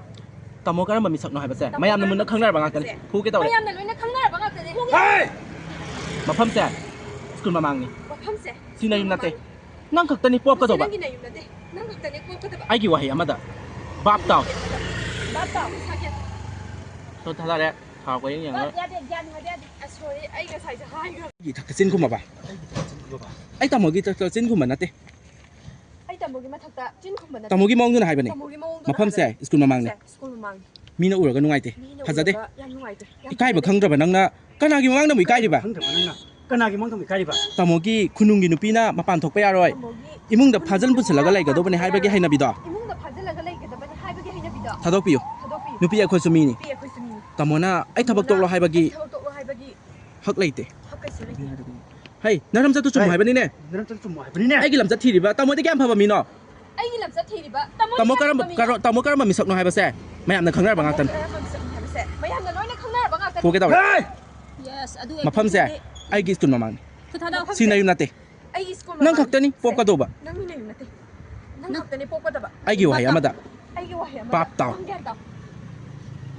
ꯇꯥꯃꯣ ꯀꯔꯝꯕ ꯃꯤꯁꯛꯅꯣ ꯍꯥꯏꯕꯁꯦ ꯇꯥꯃꯣ ꯃꯌꯥꯝꯅ ꯃꯨꯟꯅ ꯀꯔꯝꯕ ꯈꯪꯅꯔꯕ ꯃꯤꯁꯛꯅꯣ ꯉꯥꯛꯇꯅꯤ꯫ ꯍꯥꯏꯕꯁꯦ ꯐꯨꯒꯦ ꯇꯧꯔꯦ꯫ ꯃꯌꯥꯝꯅ ꯂꯣꯏꯅ ꯈꯪꯅꯔꯕ ꯉꯥꯛꯇꯅꯤ꯫ ꯍꯩ! ꯃꯐꯝꯁꯦ ꯁ꯭ꯀꯨꯜ ꯃꯃꯥꯡꯅꯤ꯫ ꯃꯐꯝꯁꯦ ꯁꯤ ꯅꯌꯨꯝ ꯅꯠꯇꯦ꯫ ꯃꯃꯥꯡꯅꯤ꯫ ꯅꯪ ꯈꯛꯇꯅꯤ ꯄꯣꯞꯀꯗꯧꯕ꯫ ꯅꯪꯒꯤ ꯅꯌꯨꯝ ꯅꯠꯇꯦ꯫ ꯅꯪ ꯈꯛꯇꯅꯦ ꯄꯣꯞꯀꯗꯕ꯫ ꯑꯩꯒꯤ ꯋꯥꯍꯩ ꯑꯃꯗ ꯚꯥꯞ ꯇꯥꯎ꯫ ꯚꯥꯞ ꯇꯥꯎ, ꯁꯥꯀꯦꯠ꯫ ꯇꯣ, ꯊꯥꯗꯔꯦ꯫ ꯊꯥꯔꯛꯄ ꯌꯦꯡ ꯌꯦꯡꯉꯒ꯫ ꯌꯥꯗꯦ, ꯌꯥꯗꯦ, ꯌꯥꯗꯦ, ꯌꯥꯗꯦ꯫ ꯑ, sorry, ꯑꯩ ꯉꯁꯥꯏꯁꯨ ꯍꯥꯏꯈ꯭ꯔꯕꯅꯦ꯫ ꯑꯩꯒꯤ ꯏꯊꯛꯇ ꯆꯤꯟ ꯈꯨꯝꯃꯕ? ꯑꯩꯒꯤ ꯏꯊꯛꯇ ꯆꯤꯟ ꯈꯨꯝꯃꯕ? ꯑꯩ ꯇꯥꯃꯣꯒꯤ ꯏꯊꯛꯇ ꯆꯤꯟ ꯈꯨꯝꯕ ꯅꯠꯇꯦ꯫ ꯑꯩ ꯇꯥꯃꯣꯒꯤ ꯃꯊꯛꯇ ꯆꯤꯟ ꯈꯨꯝꯕ ꯅꯠꯇꯦ꯫ ꯇꯥꯃꯣꯒꯤ ꯃꯑꯣꯡꯗꯨꯅ ꯍꯥꯏꯕꯅꯦ꯫ ꯇꯥꯃꯣꯒꯤ ꯃꯑꯣꯡꯗꯨꯅ ꯃꯐꯝꯁꯦ ꯍꯥꯏꯕꯅꯦ꯫ ꯁ꯭ꯀꯨꯜ ꯃꯃꯥꯡꯅꯤ꯫ ꯃꯐꯝꯁꯦ ꯁ꯭ꯀꯨꯜ ꯃꯃꯥꯡꯅꯤ꯫ ꯃꯤꯅ ꯎꯔꯒ ꯅꯨꯡꯉꯥꯏꯇꯦ꯫ ꯃꯤꯅ ꯐꯖꯗꯦ꯫ ꯎꯔꯒ ꯌꯥꯝ ꯅꯨꯡꯉꯥꯏꯇꯦ꯫ ꯌꯥꯝ ꯏꯀꯥꯏꯕ ꯐꯖꯗꯦ꯫ ꯈꯪꯗ꯭ꯔꯕ ꯅꯪꯅ ꯀꯅꯥꯒꯤ ꯃꯃꯥꯡꯗ ꯑꯃꯨꯛ ꯏꯀꯥꯏꯔꯤꯕ? ꯈꯪꯗ꯭ꯔꯕ ꯅꯪꯅ ꯀꯅꯥꯒꯤ ꯃꯃꯥꯡꯗ ꯑꯃꯨꯛ ꯏꯀꯥꯏꯔꯤꯕ? ꯇꯥꯃꯣꯒꯤ ꯈꯨꯅꯨꯡꯒꯤ ꯅꯨꯄꯤꯅ ꯃꯄꯥꯟ ꯊꯣꯛꯄ ꯌꯥꯔꯣꯏ꯫ ꯇꯥꯃꯣꯒꯤ ꯏꯃꯨꯡꯗ ꯈꯨꯅꯨꯡꯒꯤ ꯐꯥꯖꯤꯟ ꯅꯨꯄꯤꯅ ꯄꯨꯁꯤꯜꯂꯒ ꯂꯩꯒꯗꯧꯕꯅꯦ ꯃꯄꯥꯟ ꯍꯥꯏꯕꯒꯤ ꯊꯣꯛꯄ ꯍꯩꯅꯕꯤꯗꯣ꯫ ꯌꯥꯔꯣꯏ꯫ ꯏꯃꯨꯡꯗ ꯐꯥꯖꯤꯜꯂꯒ ꯂꯩꯒꯗꯕꯅꯤ ꯍꯥꯏꯕꯒꯤ ꯍꯩꯅꯕꯤꯗꯣ꯫ ꯊꯥꯗꯣꯛꯄꯤꯌꯨ꯫ ꯊꯥꯗꯣꯛꯄꯤꯌꯨ꯫ ꯅꯨꯄꯤ ꯑꯩꯈꯣꯏꯁꯨ ꯃꯤꯅꯤ꯫ ꯅꯨꯄꯤ ꯑꯩꯈꯣꯏꯁꯨ ꯃꯤꯅꯤ꯫ ꯇꯥꯃꯣꯅ ꯑꯩ ꯊꯕꯛ ꯇꯥꯃꯣꯅ ꯇꯣꯛꯂꯣ ꯍꯥꯏꯕꯒꯤ ꯑꯩ ꯊꯕꯛ ꯇꯣꯛꯂꯣ ꯍꯥꯏꯕꯒꯤ ꯍꯛ ꯂꯩꯇꯦ꯫ ꯍꯛ ꯀꯩꯁꯨ ꯂꯩꯇꯦ꯫ ꯍꯩ, ꯅꯔꯝꯆꯠꯇꯨ ꯆꯨꯝꯃꯨ ꯍꯩ, ꯍꯥꯏꯕꯅꯤꯅꯦ꯫ ꯅꯔꯝꯆꯠꯇꯨ ꯆꯨꯝꯃꯨ ꯍꯥꯏꯕꯅꯤꯅꯦ꯫ ꯑꯩꯒꯤ ꯂꯝꯆꯠ ꯊꯤꯔꯤꯕ ꯇꯥꯃꯣꯗꯤ ꯀꯌꯥꯝ ꯐꯕ ꯃꯤꯅꯣ? ꯑꯩꯒꯤ ꯂꯝꯆꯠ ꯊꯤꯔꯤꯕ ꯇꯥꯃꯣ ꯇꯥꯃꯣ ꯀꯌꯥꯝ ꯀꯔꯝꯕ, ꯐꯕ ꯃꯤꯅꯣ? ꯀꯔꯣ-, ꯇꯥꯃꯣ ꯀꯔꯝꯕ ꯃꯤꯁꯛꯅꯣ ꯍꯥꯏꯕꯁꯦ ꯃꯌꯥꯝꯅ ꯈꯪꯅꯔꯕ ꯉꯥꯛꯇꯅꯤ꯫ ꯀꯔꯝꯕ ꯃꯤꯁꯛꯅꯣ ꯍꯥꯏꯕꯁꯦ ꯃꯌꯥꯝꯅ ꯂꯣꯏꯅ ꯈꯪꯅꯔꯕ ꯉꯥꯛꯇꯅꯤ꯫ ꯐꯨꯒꯦ ꯇꯧꯔꯦ꯫ ꯍꯩ! Yes, ꯑꯗꯨ ꯃꯐꯝꯁꯦ ꯑꯩꯈꯣꯏꯗꯤ ꯑꯩꯒꯤ ꯁ꯭ꯀꯨꯜ ꯃꯃꯥꯡꯅꯤ꯫ ꯈꯨꯠ ꯊꯥꯗꯧ꯫ ꯁꯤ ꯅꯌꯨꯝ ꯅꯠꯇꯦ꯫ ꯑꯩꯒꯤ ꯁ꯭ꯀꯨꯜ ꯅꯪ ꯃꯃꯥꯡꯅꯤ꯫ ꯈꯛꯇꯅꯤ ꯄꯣꯛꯀꯗꯧꯕ꯫ ꯅꯪꯒꯤ ꯅꯌꯨꯝ ꯅꯠꯇꯦ꯫ ꯅꯪ ꯈꯛꯇꯅꯤ ꯄꯣꯛꯀꯗꯕ꯫ ꯑꯩꯒꯤ ꯋꯥꯍꯩ ꯑꯃꯗ ꯑꯩꯒꯤ ꯋꯥꯍꯩ ꯑꯃꯗ ꯚꯥꯞ ꯇꯥꯎ꯫ ꯅꯪ ꯒ꯭ꯌꯥꯟ ꯇꯥꯎ꯫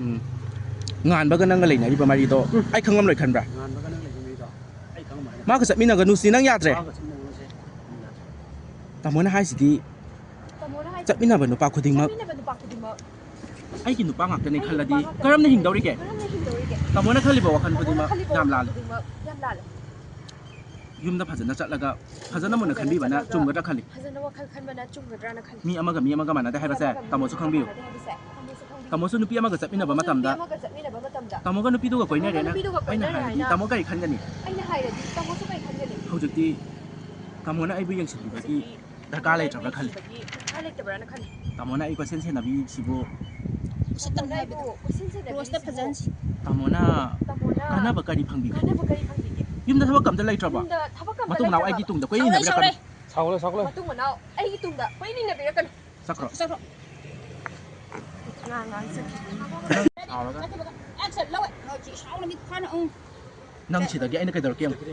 ꯎꯝ꯫ ꯉꯥꯟꯕꯒ ꯅꯪꯒ ꯂꯩꯅꯔꯤꯕ ꯃꯔꯤꯗꯣ ꯎꯝ꯫ ꯑꯩ ꯈꯪꯉꯝꯂꯣꯏ ꯈꯟꯕ꯭ꯔꯥ? ꯉꯥꯟꯕꯒ ꯅꯪ ꯂꯩꯕ ꯃꯤꯗꯣ ꯑꯩ ꯈꯪꯉꯝꯃꯣꯏ ꯍꯥꯏꯅ ꯃꯥꯒ ꯆꯠꯃꯤꯟꯅꯒꯅꯨ ꯁꯤ ꯅꯪ ꯌꯥꯗ꯭ꯔꯦ꯫ ꯃꯥꯒ ꯆꯠꯃꯤꯟꯅꯒꯅꯨ ꯁꯤ ꯅꯪ ꯌꯥꯗ꯭ꯔꯦ꯫ ꯇꯥꯃꯣꯅ ꯍꯥꯏꯁꯤꯗꯤ ꯇꯥꯃꯣꯅ ꯍꯥꯏꯁꯤꯗꯤ ꯆꯠꯃꯤꯟꯅꯕ ꯅꯨꯄꯥ ꯈꯨꯗꯤꯡꯃꯛ ꯆꯠꯃꯤꯟꯅꯕ ꯅꯨꯄꯥ ꯈꯨꯗꯤꯡꯃꯛ ꯑꯩꯒꯤ ꯅꯨꯄꯥ ꯉꯥꯛꯇꯅꯤ ꯑꯩꯒꯤ ꯈꯜꯂꯗꯤ ꯅꯨꯄꯥ ꯉꯥꯛꯇꯅꯤ ꯀꯔꯝꯅ ꯈꯜꯂꯗꯤ ꯍꯤꯡꯗꯧꯔꯤꯒꯦ? ꯀꯔꯝꯅ ꯍꯤꯡꯗꯧꯔꯤꯒꯦ? ꯇꯥꯃꯣꯅ ꯈꯜꯂꯤꯕ ꯋꯥꯈꯜ ꯇꯥꯃꯣꯅ ꯈꯨꯗꯤꯡꯃꯛ ꯈꯜꯂꯤꯕ ꯌꯥꯝ ꯋꯥꯈꯜ ꯂꯥꯜꯂꯦ꯫ ꯈꯨꯗꯤꯡꯃꯛ ꯌꯥꯝ ꯂꯥꯜꯂꯦ꯫ ꯌꯨꯝꯗ ꯐꯖꯅ ꯆꯠꯂꯒ ꯐꯖꯅ ꯃꯨꯟꯅ ꯐꯖꯅ ꯈꯟꯕꯤꯕꯅ ꯆꯠꯂꯒ ꯆꯨꯝꯒꯗ꯭ꯔꯥ ꯈꯜꯂꯤ꯫ ꯐꯖꯅ ꯋꯥꯈꯜ ꯈꯟꯕꯅ ꯆꯨꯝꯒꯗ꯭ꯔꯥꯅ ꯈꯜꯂꯤ꯫ ꯃꯤ ꯑꯃꯒ ꯃꯤ ꯑꯃꯒ ꯃꯥꯟꯅꯗꯦ ꯃꯤ ꯍꯥꯏꯕꯁꯦ ꯑꯃꯒ ꯃꯤ ꯇꯥꯃꯣꯁꯨ ꯑꯃꯒ ꯈꯪꯕꯤꯌꯨ꯫ ꯃꯥꯟꯅꯗꯦ ꯍꯥꯏꯕꯁꯦ ꯇꯥꯃꯣꯁꯨ ꯈꯪꯕꯤꯌꯨ꯫ ꯇꯥꯃꯣꯁꯨ ꯅꯨꯄꯤ ꯑꯃꯒ ꯆꯠꯃꯤꯟꯅꯕ ꯇꯥꯃꯣꯁꯨ ꯅꯨꯄꯤ ꯃꯇꯝꯗ ꯑꯃꯒ ꯆꯠꯃꯤꯟꯅꯕ ꯃꯇꯝꯗ ꯇꯥꯃꯣꯒ ꯅꯨꯄꯤꯗꯨꯒ ꯇꯥꯃꯣꯒ ꯀꯣꯏꯅꯔꯦꯅ ꯅꯨꯄꯤꯗꯨꯒ ꯑꯩꯅ ꯀꯣꯏꯅꯔꯦ ꯍꯥꯏꯔꯗꯤ ꯍꯥꯏꯅ ꯇꯥꯃꯣ ꯀꯔꯤ ꯈꯟꯒꯅꯤ? ꯑꯩꯅ ꯍꯥꯏꯔꯗꯤ ꯇꯥꯃꯣꯁꯨ ꯀꯔꯤ ꯈꯟꯒꯅꯤ? ꯍꯧꯖꯤꯛꯇꯤ ꯇꯥꯃꯣꯅ ꯑꯩꯕꯨ ꯌꯦꯡꯁꯤꯟꯕꯤꯕꯒꯤ ꯍꯧꯖꯤꯛꯇꯤ ꯗꯔꯀꯥꯔ ꯂꯩꯇ꯭ꯔꯕ꯭ꯔꯥ ꯈꯜꯂꯤ꯫ ꯌꯦꯡꯁꯤꯟꯕꯒꯤ ꯗꯔꯀꯥꯔ ꯂꯩꯇꯕ꯭ꯔꯥꯅ ꯈꯜꯂꯤ꯫ ꯇꯥꯃꯣꯅ ꯑꯩ ꯀꯣꯏꯁꯦꯜ ꯁꯦꯟꯅꯕꯤꯔꯤꯁꯤꯕꯨ ꯎꯁꯤꯠꯇꯅ ꯇꯥꯃꯣꯅ ꯑꯩꯕꯨ ꯍꯥꯏꯕꯗꯣ꯫ ꯀꯣꯏꯁꯦꯜ ꯁꯦꯟꯅꯕꯤꯔꯤꯁꯤꯕꯨ ꯔꯣꯁꯇ ꯐꯖꯍꯟꯁꯤ꯫ ꯇꯥꯃꯣꯅ ꯀꯥꯟꯅꯕ ꯀꯔꯤ ꯐꯪꯕꯤꯒꯦ? ꯀꯥꯟꯅꯕ ꯀꯔꯤ ꯐꯪꯕꯤꯒꯦ? ꯌꯨꯝꯗ ꯊꯕꯛ ꯑꯝꯇ ꯂꯩꯇ꯭ꯔꯕꯣ? ꯌꯨꯝꯗ ꯊꯕꯛ ꯑꯝꯇ ꯃꯇꯨꯡ ꯃꯅꯥꯎ ꯂꯩꯇ꯭ꯔꯕꯣ? ꯑꯩꯒꯤ ꯇꯨꯡꯗ ꯀꯣꯏ ꯁꯥꯎꯔꯦ, ꯏꯟꯅꯕꯤꯔꯛꯀꯅꯨ꯫ ꯁꯥꯎꯔꯦ꯫ ꯁꯥꯎꯒꯠꯂꯦ, ꯁꯥꯎꯒꯠꯂꯦ꯫ ꯃꯇꯨꯡ ꯃꯅꯥꯎ ꯑꯩꯒꯤ ꯇꯨꯡꯗ ꯀꯣꯏ ꯏꯟꯅꯕꯤꯔꯛꯀꯅꯨ꯫ ꯆꯠꯈ꯭ꯔꯣ꯫ ꯆꯠꯈ꯭ꯔꯣ꯫ ꯁꯥꯎꯔꯒ꯫ ꯆꯦ ꯁꯥꯎꯅ ꯃꯤꯠ ꯐꯥꯅ, ꯎꯝ꯫ ꯅꯪ ꯁꯤꯗꯒꯤ ꯑꯩꯅ ꯀꯩꯗꯧꯔꯛꯀꯦ ꯌꯦꯡꯉꯨ꯫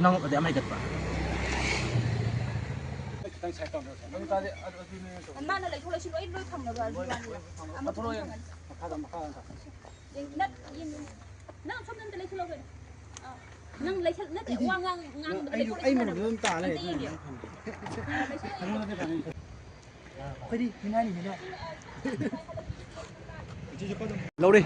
ꯅꯪ ꯑꯗꯨ ꯌꯥꯝ ꯍꯩꯒꯠꯄ꯫ ꯈꯤꯇꯪ side ꯇꯧꯔꯣ꯫ ꯑꯗꯨ ꯇꯥꯔꯗꯤ ꯑꯗꯨ, ꯑꯗꯨꯅꯦ ꯇꯧꯔꯣ꯫ ꯃꯥꯅ ꯂꯩꯊꯣꯛ ꯂꯩꯁꯤꯜ ꯂꯣꯏ, ꯂꯣꯏ ꯊꯝꯅꯕ ꯂꯣꯏ, ꯍꯥꯏꯕ ꯋꯥꯅꯤꯗ꯫ ꯂꯣꯏ ꯊꯝꯃꯣ꯫ ꯑꯃ ꯂꯧꯊꯣꯔꯛꯑꯣ ꯌꯦꯡꯉꯨ꯫ ꯐꯪꯉꯅꯤ꯫ ꯃꯈꯥꯗ, ꯃꯈꯥꯗ ꯊꯝꯃꯣ꯫ ꯌꯦꯡ-, ꯅꯠ-, ꯌꯦꯡ-, ꯅꯪ ꯁꯣꯝꯗ ꯑꯝꯇ ꯂꯩꯁꯤꯜꯂꯣ ꯀꯩꯅꯣ꯫ ꯑꯥ, ꯅꯪ ꯂꯩꯁꯜ-, ꯅꯠꯇꯦ, ꯑꯩꯗꯤ, ꯋꯥ ꯉꯥꯡ-, ꯉꯥꯡꯕꯗ ꯑꯩ, ꯂꯩꯊꯣꯛꯄ ꯑꯩ ꯅꯠꯇ꯭ꯔꯥ? ꯃꯔꯨꯝꯗ ꯑꯗꯨꯝ ꯇꯥ ꯂꯩꯔꯦ, ꯑꯝꯇ ꯌꯦꯡꯒꯦ꯫ ꯑꯗꯨꯅ ꯐꯪꯗꯦ꯫ ꯑꯥ, ꯂꯩꯁꯜꯂꯣ, ꯌꯦꯡꯉꯣ꯫ ꯑꯩꯉꯣꯟꯗꯗꯤ ꯐꯪꯉꯤ꯫ ꯑꯩꯈꯣꯏꯗꯤ ꯃꯤꯅꯥꯏꯅꯤꯅ꯫ ꯂꯧꯔꯦ꯫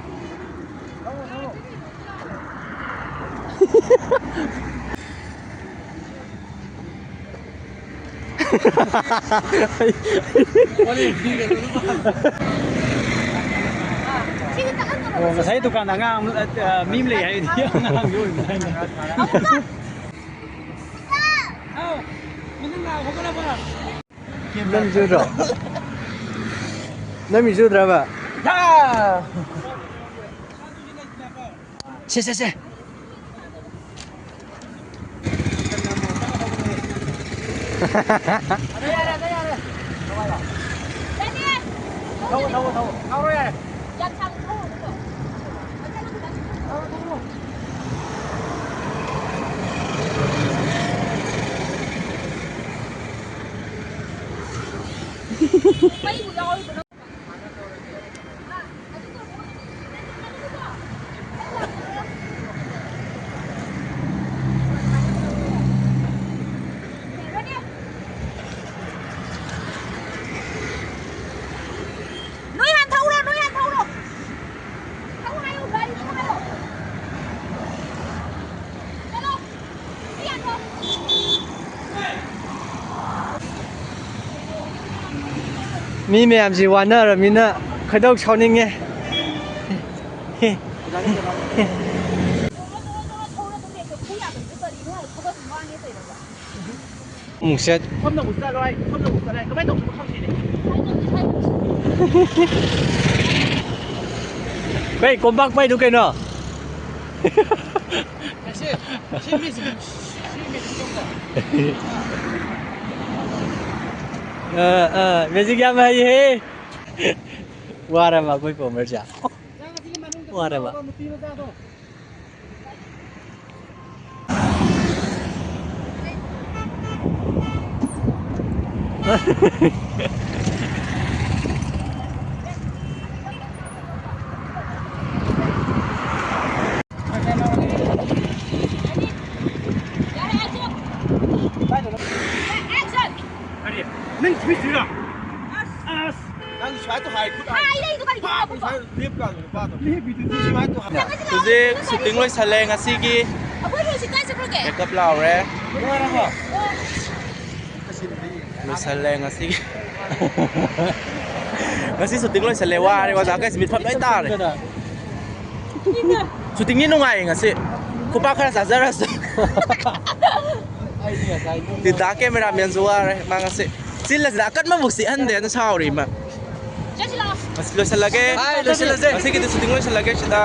ꯑꯣ, ꯉꯁꯥꯏ ꯗꯨꯀꯥꯟꯗ ꯑꯉꯥꯡ ꯑꯃ, ꯑ, ꯃꯤ ꯑꯃ ꯂꯩ ꯍꯥꯏꯗꯤ ꯑꯉꯥꯡꯒꯤ ꯑꯣꯏꯕ ꯍꯥꯏꯅ꯫ ꯅꯪ ꯆꯨꯗ꯭ꯔꯣ? ꯅꯪ ꯃꯤ ꯆꯨꯗ꯭ꯔꯕ? ꯁꯦ, ꯁꯦ, ꯁꯦ꯫ ꯊꯧ, ꯊꯧ, ꯊꯧ꯫ ꯊꯧꯔꯣ ꯌꯥꯔꯦ꯫ ꯅꯣꯏ ꯍꯥꯟ ꯊꯧꯔꯣ, ꯅꯣꯏ ꯍꯥꯟ ꯊꯧꯔꯣ꯫ ꯊꯧ ꯍꯥꯏꯌꯣ, ꯒꯥꯔꯤ ꯊꯧ ꯍꯥꯏꯌꯣ꯫ ꯆꯠꯂꯣ꯫ ꯃꯤ ꯃꯌꯥꯝꯁꯤ ꯋꯥꯅꯔꯃꯤꯅ ꯈꯣꯏꯗꯧ ꯁꯥꯎꯅꯤꯡꯉꯦ꯫ ꯑꯃꯨꯛ ꯆꯠ꯫ ꯁꯣꯝꯗ ꯑꯃꯨꯛ ꯆꯠꯂꯣ ꯍꯥꯏ, ꯁꯣꯝꯗ ꯑꯃꯨꯛ ꯆꯠꯂꯣ ꯍꯥꯏ, ꯀꯃꯥꯏꯅ ꯇꯧꯗꯣꯏꯅꯣ ꯈꯪꯗꯦꯅꯦ꯫ ꯀꯩ ꯀꯣꯝꯄꯥꯛ ꯄꯥꯏꯗꯨ ꯀꯩꯅꯣ? ꯁꯤ, ꯁꯤ ꯃꯤꯁꯤ, ꯁꯤ ꯃꯤꯁꯤ ꯇꯧꯕ꯫ ꯑ, ꯑ, magic ꯌꯥꯝ ꯍꯩꯍꯦ꯫ ꯋꯥꯔꯕ ꯑꯩꯈꯣꯏ ꯀꯣꯃꯔꯁꯦ? ꯋꯥꯔꯦꯕ꯫ ꯀꯔꯤ? ꯅꯪ ꯁꯨꯏ ꯁꯨꯏꯔꯣ? ꯑꯁ! ꯅꯪ ꯁꯨꯃꯥꯏꯅ ꯇꯧ ꯍꯥꯏ, ꯈꯨꯠ ꯍꯥꯏ ꯂꯩꯗꯣ ꯀꯔꯤꯒꯤꯅꯣ? ꯐꯥ, ꯉꯁꯥꯏ ꯂꯦꯞꯄ ꯀꯥꯟꯗ ꯅꯨꯄꯥꯗꯣ꯫ ꯂꯦꯞꯄꯤꯗꯨꯗꯤ꯫ ꯁꯨꯃꯥꯏꯅ ꯇꯧ ꯍꯥꯏ꯫ ꯍꯧꯖꯤꯛ ꯁꯨꯇꯤꯡ ꯂꯣꯏꯁꯜꯂꯦ ꯉꯁꯤꯒꯤ꯫ ꯑꯩꯈꯣꯏ ꯍꯧꯖꯤꯛ ꯀꯥꯏ ꯆꯠꯈ꯭ꯔꯒꯦ? ꯃꯦꯀꯞ ꯂꯥꯎꯔꯦ꯫ ꯂꯣꯏꯔꯕꯣ? ꯑꯣ꯫ ꯂꯣꯏꯁꯜꯂꯦ ꯉꯁꯤꯒꯤ꯫ ꯉꯁꯤ ꯁꯨꯇꯤꯡ ꯂꯣꯏꯁꯜꯂꯦ, ꯋꯥꯔꯦ ꯑꯣꯖꯥꯈꯩꯁꯦ, ꯃꯤꯠꯐꯝ ꯂꯣꯏ ꯇꯥꯔꯦ꯫ ꯁꯨꯇꯤꯡꯗꯤ ꯅꯨꯡꯉꯥꯏꯌꯦ ꯉꯁꯤ꯫ ꯈꯨꯄꯥꯛ ꯈꯔ ꯆꯥꯖꯔꯁꯨ꯫ ꯇꯤꯇꯥ ꯀꯦꯃꯦꯔꯥꯃꯦꯟꯁꯨ ꯋꯥꯔꯦ ꯃꯥ ꯉꯁꯤ꯫ ꯆꯤꯜꯂꯁꯤꯗ ꯑꯀꯟꯕꯃꯨꯛ ꯆꯤꯛꯍꯟꯗꯦꯅ ꯁꯥꯎꯔꯤ ꯃꯥ꯫ ꯆꯠꯁꯤ ꯂꯥꯛꯑꯣ꯫ ꯉꯁꯤ ꯂꯣꯏꯁꯜꯂꯒꯦ꯫ ꯍꯥꯏ, ꯂꯣꯏꯁꯜꯂꯁꯦ꯫ ꯉꯁꯤꯒꯤꯗꯤ ꯁꯨꯇꯤꯡ ꯂꯣꯏꯁꯜꯂꯒꯦ ꯁꯤꯗ꯫